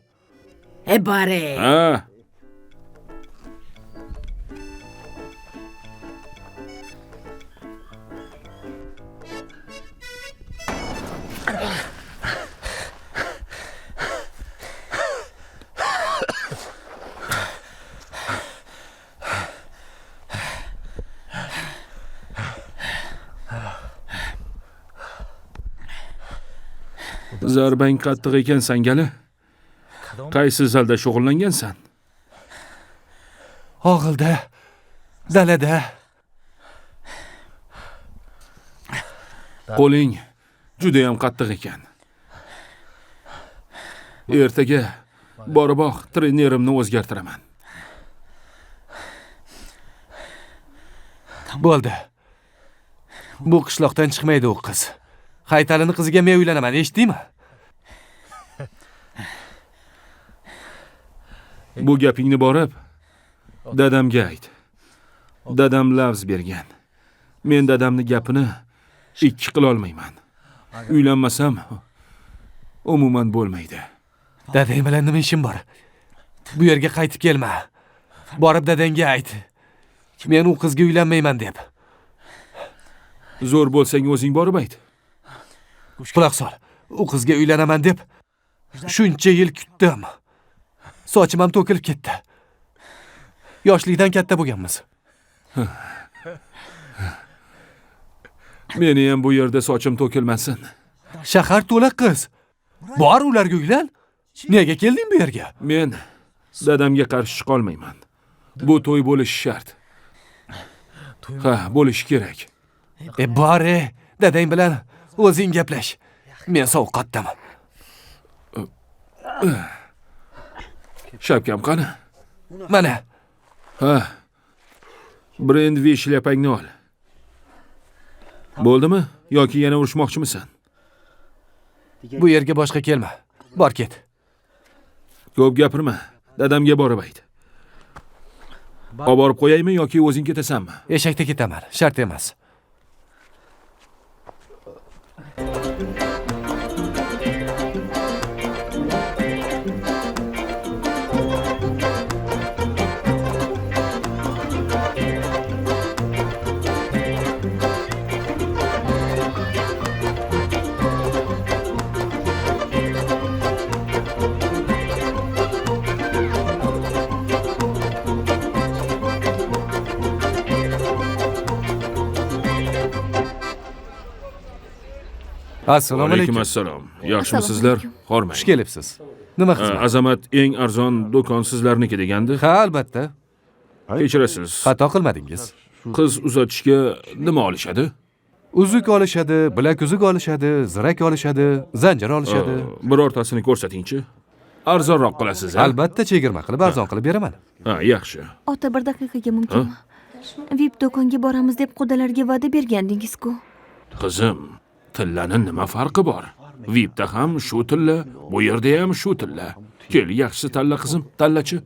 E bari. Ha. Zarbang qattiq ekan Sangali. Qaysi zalda shug'ullangansan? Og'ilda, dalada. Qo'ling juda ham qattiq ekan. Ertaga boriboq trenerimni o'zgartiraman. Bo'ldi. Bu qishloqdan chiqmaydi u qiz. Haytalini qiziga men uylanaman, eshitdingmi? Bu gapingni borib dadamga ayt. Dadam lafz bergan. Men dadamning gapini ikki qila olmayman. Uylanmasam umuman bo'lmaydi. Dadang bilan nima ishim bor? Bu yerga qaytib kelma. Borib dadangga ayt. Men u qizga uylanmayman deb. Zo'r bo'lsang o'zing borib ayt. Quloq sol. U qizga uylanaman deb shuncha yil kutdim. Sochim ham to'kilib ketdi. Yoshlikdan katta bo'lganmiz. Meni ham bu yerda sochim to'kilmasin. Shahar to'la qiz. Bor ularga uylan. Nega kelding bu yerga? Men dadamga qarshi chiqa olmayman. Bu to'y bo'lishi shart. Ha, bo'lishi kerak. Bor, dadang bilan o'zing gaplash. Men sovuq qotdim. Shapkam qani? Mana. Ha. Brend V shlyapangni ol. Bo'ldimi? Yoki yana urushmoqchimisan? Bu yerga boshqa kelma. Bor ket. Ko'p gapirma. Dadamga borib ayt. Olib borib qo'yaymi yoki o'zing ketasanmi? Eshakda ketaman, shart emas. Assalomu alaykum. Assalom. Yaxshimisizlar? Hormang. Xush kelibsiz. Nima xizmat? Azamat eng arzon do'kon sizlarniki degandi. Ha, albatta. Kechirasiz. Xato qilmadingiz. Qiz uzatishga nima olishadi? Uzuk olishadi, bilakuzuk olishadi, zirak olishadi, zanjir olishadi. Birortasini ko'rsatingchi. Arzonroq qilasiz, ha? Albatta chegirma qilib arzon qilib beraman. Ha, yaxshi. Ota, bir daqiqaga mumkinmi? VIP do'konga boramiz deb qudalarga va'da bergandingiz-ku. Qizim, tillani nima farqi bor? VIPda ham shu tilla, bu yerda ham shu tilla. Kel, yaxshisi tanla qizim, tanlachi.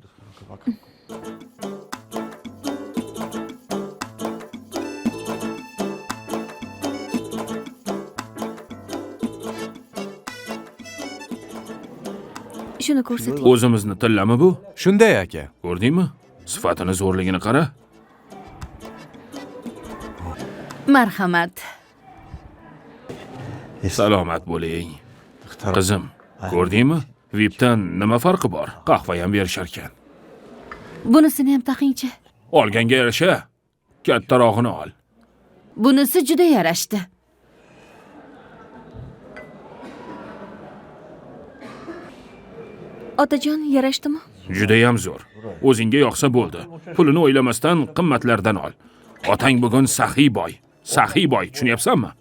Shuni ko'rsating. O'zimizni tillami bu? Shunday aka. Ko'rdingmi? Sifatini zo'rligini qara. Marhamat. Salomat bo'ling. Qizim, ko'rdingmi? VIPdan nima farqi bor? Qahva ham berishar ekan. Bunisini ham taqingchi. Olganga yarasha kattarog'ini ol. Bunisi juda yarashdi. Otajon, yarashdimi? Juda ham zo'r. O'zingga yoqsa bo'ldi. Pulini o'ylamasdan qimmatlardan ol. Otang bugun saxiy boy. Saxiy boy, tushunyapsanmi?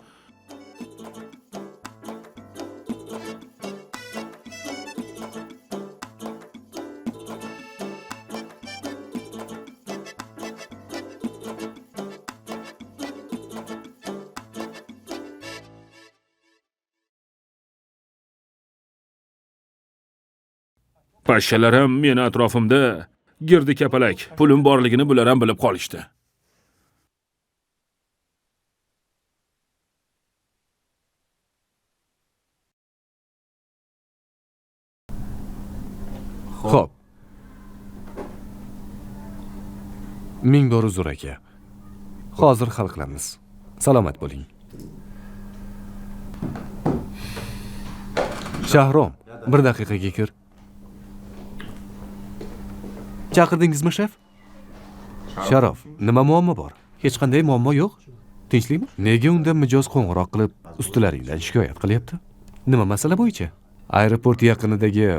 Pashshalar ham meni atrofimda girdi kapalak, pulim borligini bular ham bilib qolishdi. Xo'p. Ming bor uzr aka. Hozir hal qilamiz. Salomat bo'ling. Shahrom, bir daqiqaga kir. Chaqirdingizmi, shef? Sharof, nima muammo bor? Hech qanday muammo yo'q. Tinchlikmi? Nega unda mijoz qo'ng'iroq qilib ustilaringdan shikoyat qilyapti? Nima masala bo'yicha? Aeroport yaqinidagi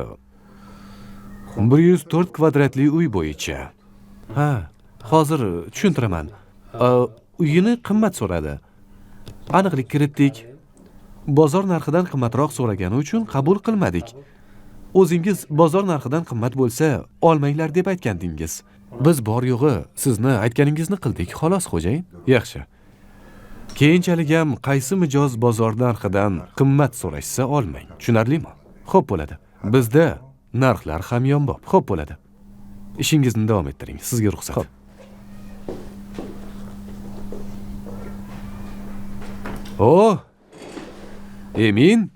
104 kvadratli uy bo'yicha. Ha, hozir tushuntiraman. Uyini qimmat so'radi. Aniqlik kiritdik. Bozor narxidan qimmatroq so'ragani uchun qabul qilmadik. O'zingiz bozor narxidan qimmat bo'lsa, olmanglar deb aytgandingiz. Biz bor yo'g'i sizni aytganingizni qildik, xolos xo'jayin. Yaxshi. Keyinchalik ham qaysi mijoz bozor narxidan qimmat so'rashsa olmang. Tushunarlimi? Xo'p bo'ladi. Bizda narxlar hamyonbop. Xo'p bo'ladi. Ishingizni davom ettiring. Sizga ruxsat. Xo'p. O! Emin,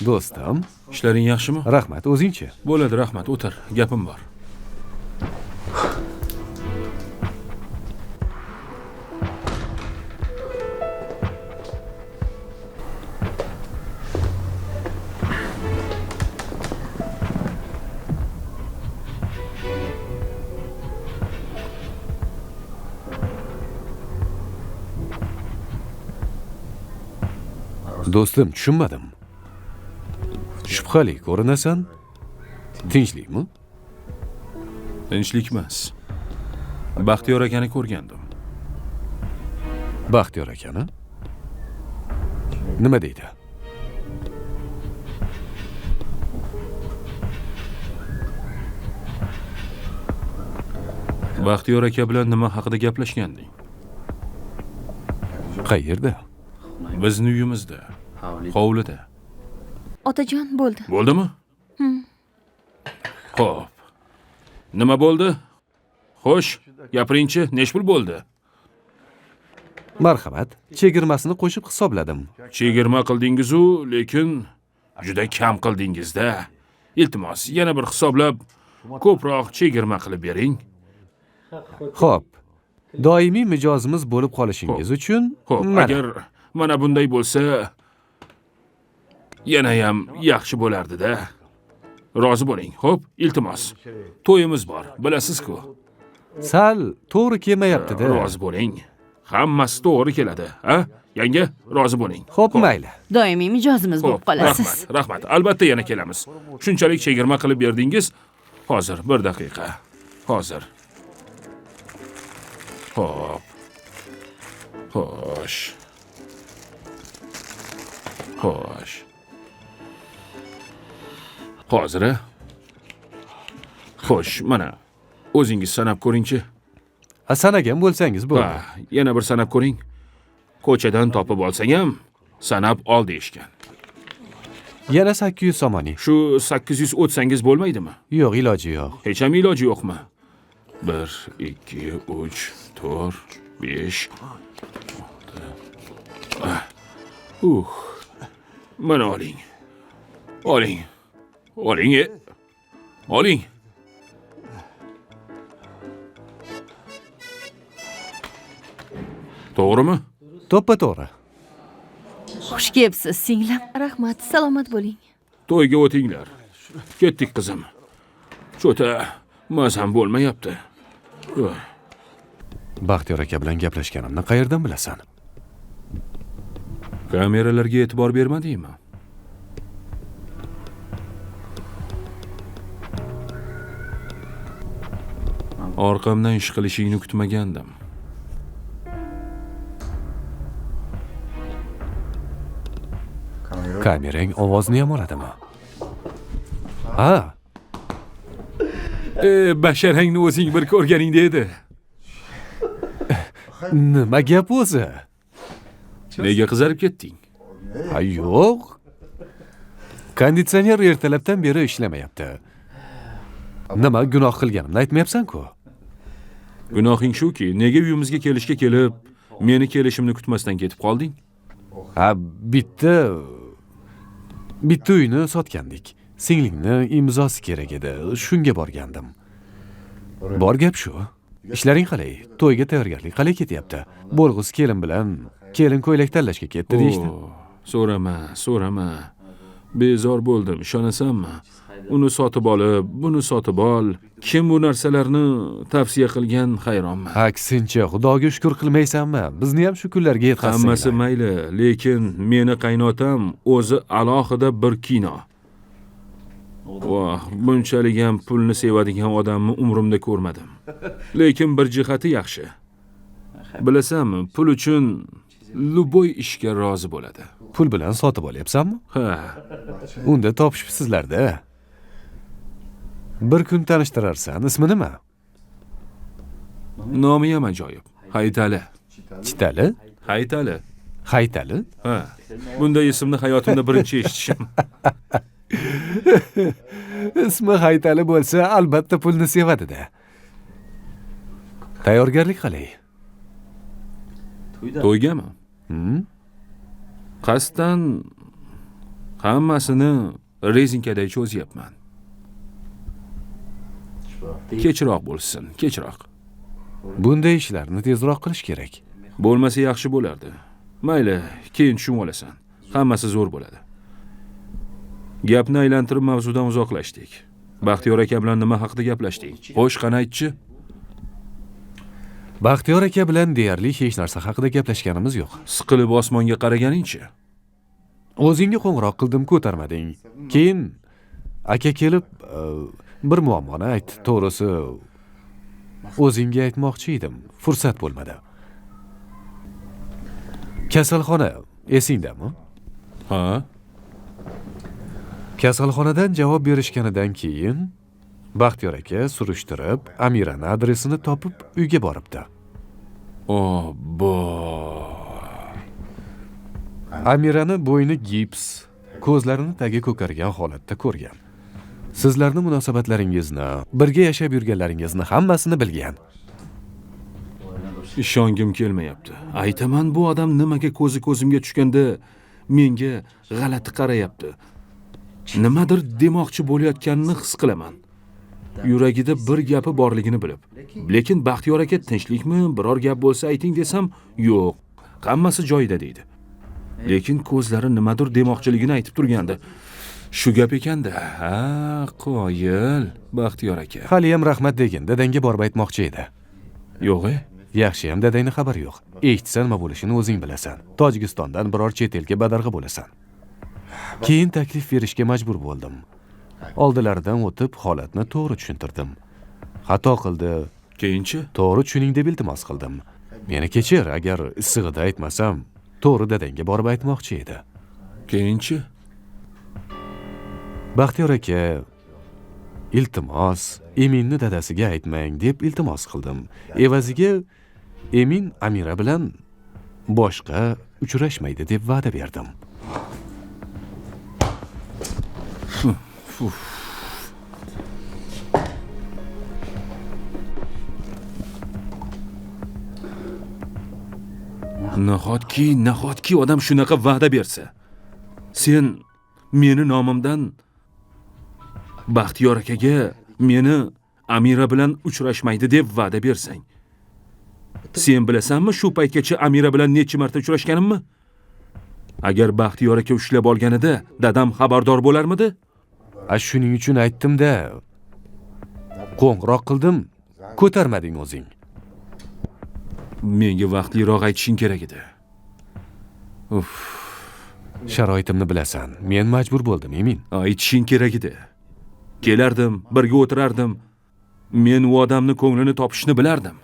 do'stim. Ishlaring yaxshimi? Rahmat, o'zingchi? Bo'ladi, rahmat, o'tir, gapim bor. Do'stim, tushunmadim. Shubhali ko'rinasan. Tinchlikmi? Tinchlik emas. Baxtiyor akani ko'rgandim. Baxtiyor akani? Nima deydi? Baxtiyor aka bilan nima haqida gaplashganding? Qayerda? Bizni uyimizda, hovlida. Otajon, bo'ldi. Bo'ldimi? Xo'p. Nima bo'ldi? Xo'sh, gapiringchi, nech pul bo'ldi? Marhamat, chegirmasini qo'shib hisobladim. Chegirma qildingiz-u, lekin juda kam qildingiz-da. Iltimos, yana bir hisoblab, ko'proq chegirma qilib bering. Xo'p. Doimiy mijozimiz bo'lib qolishingiz uchun, xo'p, agar mana bunday bo'lsa, yana ham yaxshi bo'lardi-da. Rozi bo'ling, xo'p, iltimos. To'yimiz bor, bilasiz-ku. Sal to'g'ri kelmayapti-da. Rozi bo'ling. Hammasi to'g'ri keladi, ha? Yanga, rozi bo'ling. Xo'p, mayli. Doimiy mijozimiz bo'lib qolasiz. Rahmat, rahmat. Albatta yana kelamiz. Shunchalik chegirma qilib berdingiz. Hozir, bir daqiqa. Hozir. Xo'p. Xo'sh. Xo'sh. Hozir. Xo'sh, mana o'zingiz sanab ko'ringchi. Sanagan bo'lsangiz bo'ldi. Yana bir sanab ko'ring. Ko'chadan topib olsang ham sanab ol deyishgan. Yana 800 somoni. Shu 800 o'tsangiz bo'lmaydimi? Yo'q, iloji yo'q. Hech ham iloji yo'qmi? 1 2 3 4 5 6. Mana oling. Oling. Oling. Oling. To'g'rimi? To'ppa-to'g'ri. Xush kelibsiz, singlim. Rahmat, salomat bo'ling. To'yga o'tinglar. Ketdik qizim. Cho'ta mazam bo'lmayapti. Baxtiyor aka bilan gaplashganimni qayerdan bilasan? Kameralarga e'tibor bermadingmi? Orqamdan ish qilishingni kutmagandim. Kamerang ovozni ham oladimi? Ha. Basharangni o'zing bir ko'rganingda edi. Nima gap o'zi? Nega qizarib ketding? Ha, yo'q. Konditsioner ertalabdan beri ishlamayapti. Nima gunoh qilganimni aytmayapsan-ku? Gunohing shuki, nega uyimizga kelishga kelib, meni kelishimni kutmasdan ketib qolding? Ha, bitta uyni sotgandik. Singlingni imzosi kerak edi. Shunga borgandim. Bor gap shu. Ishlaring qalay? To'yga tayyorgarlik qalay ketyapti? Bo'lg'usi kelin bilan kelin ko'ylak tanlashga ketdi deyishdi. So'rama, so'rama. Bezor bo'ldim, ishonasanmi? Uni sotib olib, buni sotib ol. Kim bu narsalarni tavsiya qilgan hayronman. Aksincha, Xudoga shukr qilmaysanmi? Bizni ham shu kunlarga yetkazsang. Hammasi mayli, lekin meni qaynotam o'zi alohida bir kino. Voh, bunchalik ham pulni sevadigan odamni umrimda ko'rmadim. Lekin bir jihati yaxshi. Bilasanmi, pul uchun luboy ishga rozi bo'ladi. Pul bilan sotib olyapsanmi? Ha. Unda topishibsizlar-da. Bir kun tanishtirarsan, ismi nima? Nomi ham ajoyib. Haytali. Chitali? Haytali. Haytali? Ha. Bunday ismni hayotimda birinchi eshitishim. Ismi Haytali bo'lsa, albatta pulni sevadi-da. Tayyorgarlik qalay? To'ygami? Qasddan hammasini rezinkaday cho'zyapman. Kechroq bo'lsin, kechroq. Bunday ishlarni tezroq qilish kerak. Bo'lmasa yaxshi bo'lardi. Mayli, keyin tushunib olasan. Hammasi zo'r bo'ladi. Gapni aylantirib mavzudan uzoqlashdik. Baxtiyor aka bilan nima haqida gaplashdik? Xo'sh, qani aytchi? Baxtiyor aka bilan deyarli hech narsa haqida gaplashganimiz yo'q. Siqilib osmonga qaraganingchi? O'zingga qo'ng'iroq qildim, ko'tarmading. Keyin aka kelib bir muammoni aytdi. To'g'risi o'zingga aytmoqchi edim, fursat bo'lmadi. Kasalxona esingdami? Ha. Kasalxonadan javob berishganidan keyin Baxtiyor aka surishtirib, Amirani adresini topib uyga boribdi. Obbo. Amirani bo'yni gips, ko'zlarini tagi ko'kargan holatda ko'rgan. Sizlarni munosabatlaringizni, birga yashab yurganlaringizni hammasini bilgan. Ishongim kelmayapti. Aytaman, bu odam nimaga ko'zi ko'zimga tushganda menga g'alati qarayapti. Nimadir demoqchi bo'layotganini his qilaman. Yuragida bir gapi borligini bilib. Lekin Baxtiyor aka tinchlikmi, biror gap bo'lsa ayting desam, yo'q, hammasi joyida deydi. Lekin ko'zlari nimadir demoqchiligini aytib turgandi. Shu gap ekanda. Ha, qoyil, Baxtiyor aka. Haliyam rahmat degin, dadangga borib aytmoqchi edi. Yo'q-e? Yaxshiyam dadangni xabari yo'q. Eshitsa nima bo'lishini o'zing bilasan. Tojikistondan biror chet elga badarg'a bo'lasan. Keyin taklif berishga majbur bo'ldim. Oldilaridan o'tib holatni to'g'ri tushuntirdim. Xato qildi. Keyinchi? To'g'ri tushuning deb iltimos qildim. Meni kechir, agar issig'ida aytmasam, to'g'ri dadangga borib aytmoqchi edi. Keyinchi? Baxtiyor aka, iltimos, Eminni dadasiga aytmang deb iltimos qildim. Evaziga Emin Amira bilan boshqa uchrashmaydi deb va'da berdim. Nahotki odam shunaqa va'da bersa. Sen meni nomimdan Baxtiyor akaga meni Amira bilan uchrashmaydi deb va'da bersang. Sen bilasanmi shu paytgacha Amira bilan necha marta uchrashganimmi? Agar Baxtiyor aka ushlab olganida dadam xabardor bo'larmidi? A shuning uchun aytdim-da. Qo'ng'iroq qildim, ko'tarmading o'zing. Menga vaqtliroq aytishing kerak edi. Uf. Sharoitimni bilasan. Men majbur bo'ldim, Emin. Aytishing kerak edi. Kelardim, birga o'tirardim. Men u odamni ko'nglini topishni bilardim.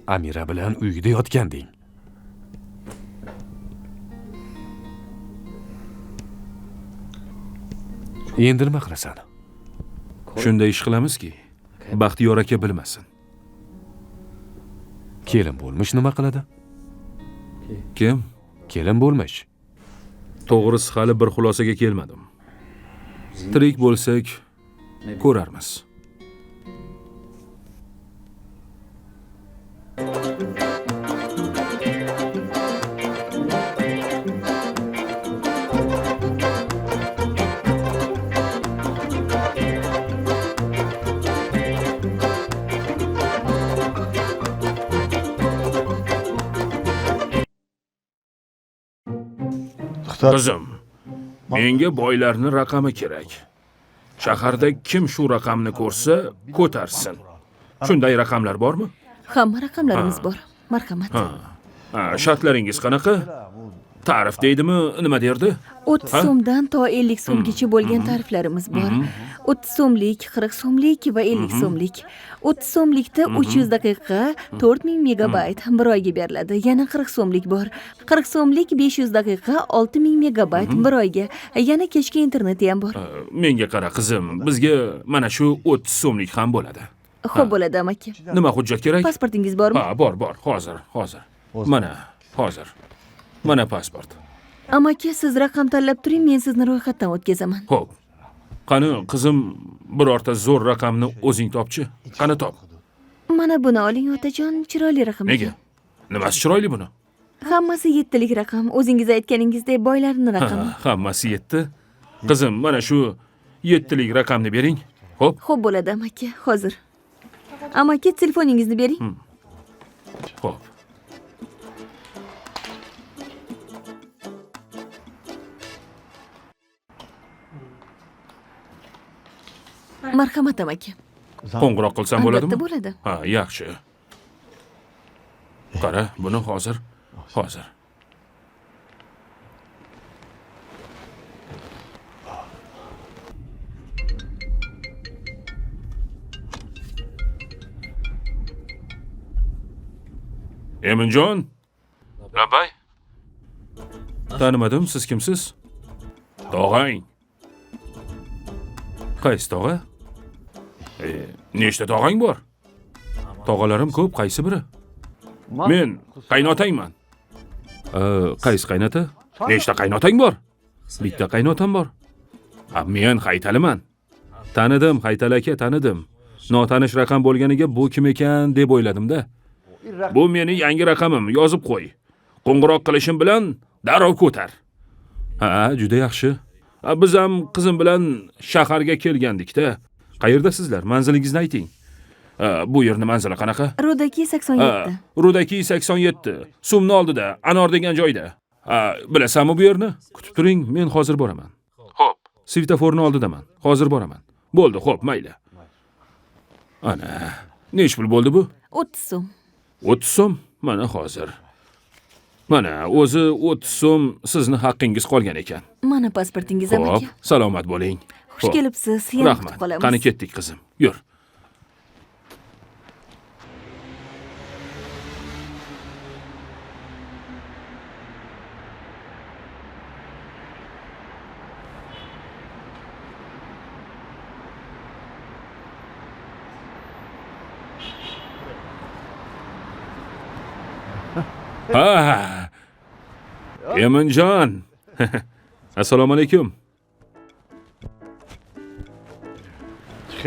Amira bilan uyda yotganding. Endi nima qilasan? Shunday ish qilamizki, Baxtiyor aka bilmasin. Kelin bo'lmish nima qiladi? Kim? Kelin bo'lmish. To'g'risi hali bir xulosaga kelmadim. Tirik bo'lsak ko'rarmiz. Qizim, menga boylarning raqami kerak. Shaharda kim shu raqamni ko'rsa, ko'tarsin. Shunday raqamlar bormi? Hamma raqamlarimiz bor. Marhamat. Ha, shartlaringiz qanaqa? Tarif deydimi, nima derdi? 30 so'mdan to 50 so'mgacha bo'lgan tariflarimiz bor. 30 so'mlik, 40 so'mlik va 50 so'mlik. 30 so'mlikda 300 daqiqa, 4000 megabayt bir oyga beriladi. Yana 40 so'mlik bor. 40 so'mlik 500 daqiqa, 6000 megabayt bir oyga. Yana kechki interneti ham bor. Menga qara qizim, bizga mana shu 30 so'mlik ham bo'ladi. Xo'p bo'ladi amaki. Nima hujjat kerak? Pasportingiz bormi? Ha, bor, bor. Hozir, hozir. Mana, hozir. Mana pasport. Amaki, siz raqam tanlab turing, men sizni ro'yxatdan o'tkazaman. Xo'p. Qani qizim, birorta zo'r raqamni o'zing topchi. Qani top. Mana buni oling otajon, chiroyli raqam. Nega? Nimasi chiroyli buni? Hammasi 7lik raqam. O'zingiz aytganingizdek boylarning raqami. Hammasi 7. Qizim, mana shu 7lik raqamni bering. Xo'p. Xo'p bo'ladi amaki, hozir. Amaki, telefoningizni bering. Xo'p. Marhamat amaki. Qo'ng'iroq qilsam bo'ladimi? Albatta bo'ladi. Ha, yaxshi. Qara, buni hozir, hozir. Eminjon? Labbay. Tanimadim, siz kimsiz? Tog'ang. Qaysi tog'a? Nechta tog'ang bor? Tog'alarim ko'p, qaysi biri? Men qaynotangman. Qaysi qaynota? Nechta qaynotang bor? Bitta qaynotam bor. Ha, men Haytaliman. Tanidim, Haytal aka, tanidim. Notanish raqam bo'lganiga bu kim ekan deb o'yladim-da. Bu meni yangi raqamim, yozib qo'y. Qo'ng'iroq qilishim bilan darrov ko'tar. Ha, juda yaxshi. Biz ham qizim bilan shaharga kelgandik-da. Qayerdasizlar? Manzilingizni ayting. Bu yerni manzili qanaqa? Rudaki 87. Rudaki 87. Sumni oldida, Anor degan joyda. Bilasanmi bu yerni? Kutib turing, men hozir boraman. Xo'p, svetoforni oldidaman. Hozir boraman. Bo'ldi, xo'p, mayli. Ana, nech pul bo'ldi bu? 30 so'm. 30 so'm? Mana hozir. Mana, o'zi 30 so'm sizni haqqingiz qolgan ekan. Mana pasportingiz aka. Xo'p, salomat bo'ling. Xush kelibsiz, yana kutib qolamiz. Qani ketdik qizim. Yur. Ha. Eminjon. Assalomu alaykum.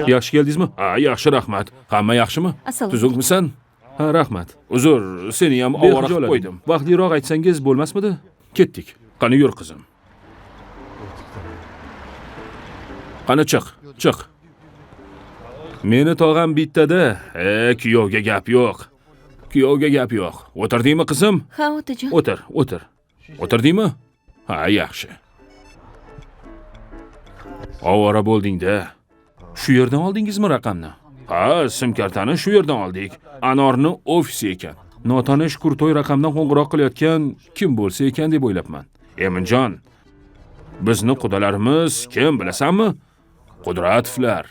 Yaxshi keldingizmi? Ha, yaxshi, rahmat. Hamma yaxshimi? Tuzukmisan? Ha, rahmat. Uzr, seni ham ovora qilib qo'ydim. Vaqtliroq aytsangiz bo'lmasmidi? Ketdik. Qani yur qizim. Qani chiq, chiq. Meni tog'am bittada. Kuyovga gap yo'q. Kuyovga gap yo'q. O'tirdingmi qizim? Ha, otajon. O'tir, o'tir. O'tirdingmi? Ha, yaxshi. Ovora bo'lding-da. Shu yerdan oldingizmi raqamni? Ha, sim kartani shu yerdan oldik. Anorni ofisi ekan. Notanish kurtoy raqamdan qo'ng'iroq qilayotgan kim bo'lsa ekan deb o'ylabman. Eminjon, bizni qudalarimiz kim bilasanmi? Qudratovlar.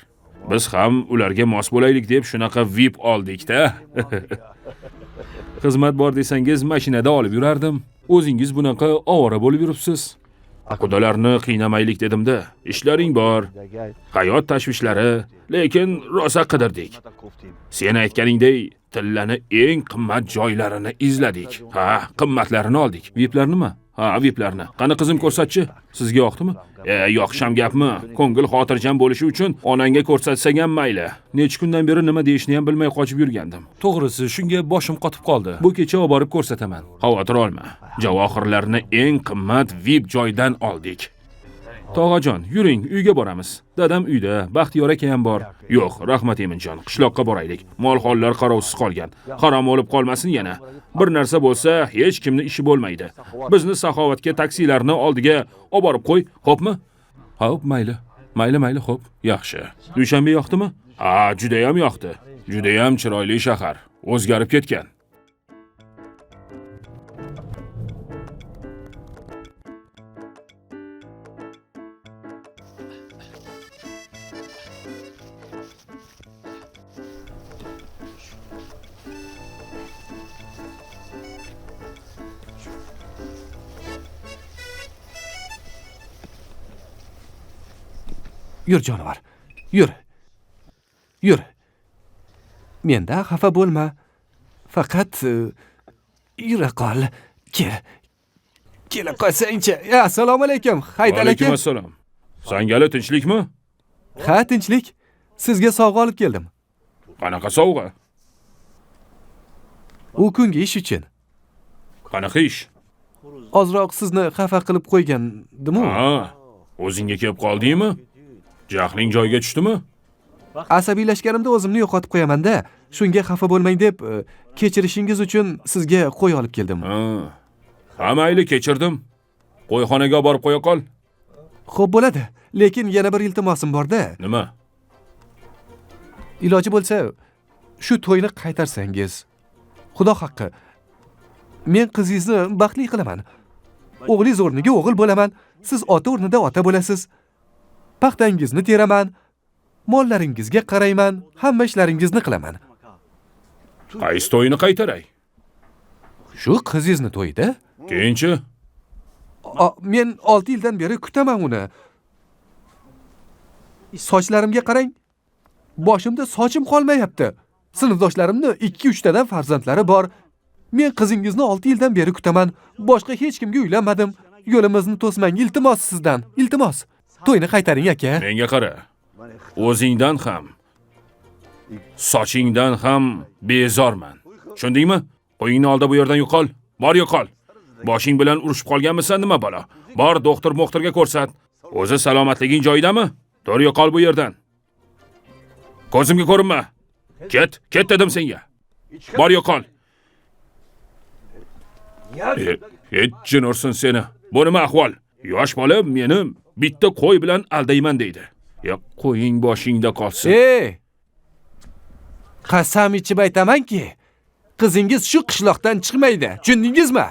Biz ham ularga mos bo'laylik deb shunaqa VIP oldik-da. Xizmat bor desangiz mashinada olib yurardim. O'zingiz bunaqa ovora bo'lib yuribsiz. Qudalarni qiynamaylik dedim-da. Ishlaring bor, hayot tashvishlari, lekin rosa qidirdik. Sen aytganingdek, tillani eng qimmat joylarini izladik. Ha, qimmatlarini oldik. VIPlarnimi? Ha, VIPlarni. Qani qizim ko'rsatchi? Sizga yoqdimi? Yoqsham gapmi? Ko'ngil xotirjam bo'lishi uchun onangga ko'rsatsang ham mayli. Necha kundan beri nima deyishni ham bilmay qochib yurgandim. To'g'risi, shunga boshim qotib qoldi. Bu kecha olib borib ko'rsataman. Xavotir olma. Javohirlarni eng qimmat VIP joydan oldik. Tog'ajon, yuring, uyga boramiz. Dadam uyda, Baxtiyor aka ham bor. Yo'q, rahmat Eminjon, qishloqqa boraylik. Mol-hollar qarovsiz qolgan. Harom bo'lib qolmasin yana. Bir narsa bo'lsa, hech kimning ishi bo'lmaydi. Bizni saxovatga taksilarni oldiga olib borib qo'y, xo'pmi? Xo'p, mayli. Mayli, mayli, xo'p. Yaxshi. Dushanbe yoqdimi? Ha, juda ham yoqdi. Juda ham chiroyli shahar. O'zgarib ketgan. Yur jonivor. Yur. Yur. Menda xafa bo'lma. Faqat yura qol. Kel. Kela qolsangchi. Assalomu alaykum. Haytal aka. Alaykum assalom. Sangali tinchlikmi? Ha, tinchlik. Sizga sovg'a olib keldim. Qanaqa sovg'a? U kungi ish uchun. Qanaqa ish? Ozroq sizni xafa qilib qo'ygandim-u. Ha, o'zingga kelib qoldingmi? Jahling joyiga tushdimi? Asabiylashganimda o'zimni yo'qotib qo'yaman-da. Shunga xafa bo'lmang deb kechirishingiz uchun sizga qo'y olib keldim. Ha, mayli, kechirdim. Qo'yxonaga borib qo'ya qol. Xo'p bo'ladi, lekin yana bir iltimosim bor-da. Nima? Iloji bo'lsa shu to'yni qaytarsangiz. Xudo haqqi, men qizingizni baxtli qilaman. O'g'lingiz o'rniga o'g'il bo'laman, siz ota o'rnida ota bo'lasiz. Paxtangizni teraman, mollaringizga qarayman, hamma ishlaringizni qilaman. Qaysi to'yni qaytaray? Shu qizingizni to'yida? Keyinchi? Men 6 yildan beri kutaman uni. Sochlarimga qarang. Boshimda sochim qolmayapti. Sinfdoshlarimni 2-3 tadan farzandlari bor. Men qizingizni 6 yildan beri kutaman. Boshqa hech kimga uylanmadim. Yo'limizni to'smang, iltimos sizdan. Iltimos. To'yni qaytaring aka. Menga qara. O'zingdan ham, sochingdan ham bezorman. Tushundingmi? Qo'yingni olda bu yerdan yo'qol. Bor yo'qol. Boshing bilan urushib qolganmisan nima balo? Bor doktor mo'xtirga ko'rsat. O'zi salomatliging joyidami? To'g'ri yo'qol bu yerdan. Ko'zimga ko'rinma. Ket, ket dedim senga. Bor yo'qol. Hech jin ursin seni. Bu nima ahvol? Yosh bola meni bitta qo'y bilan aldayman deydi. Ya qo'ying boshingda qolsin. Ey! Qasam ichib aytamanki, qizingiz shu qishloqdan chiqmaydi. Tushundingizmi?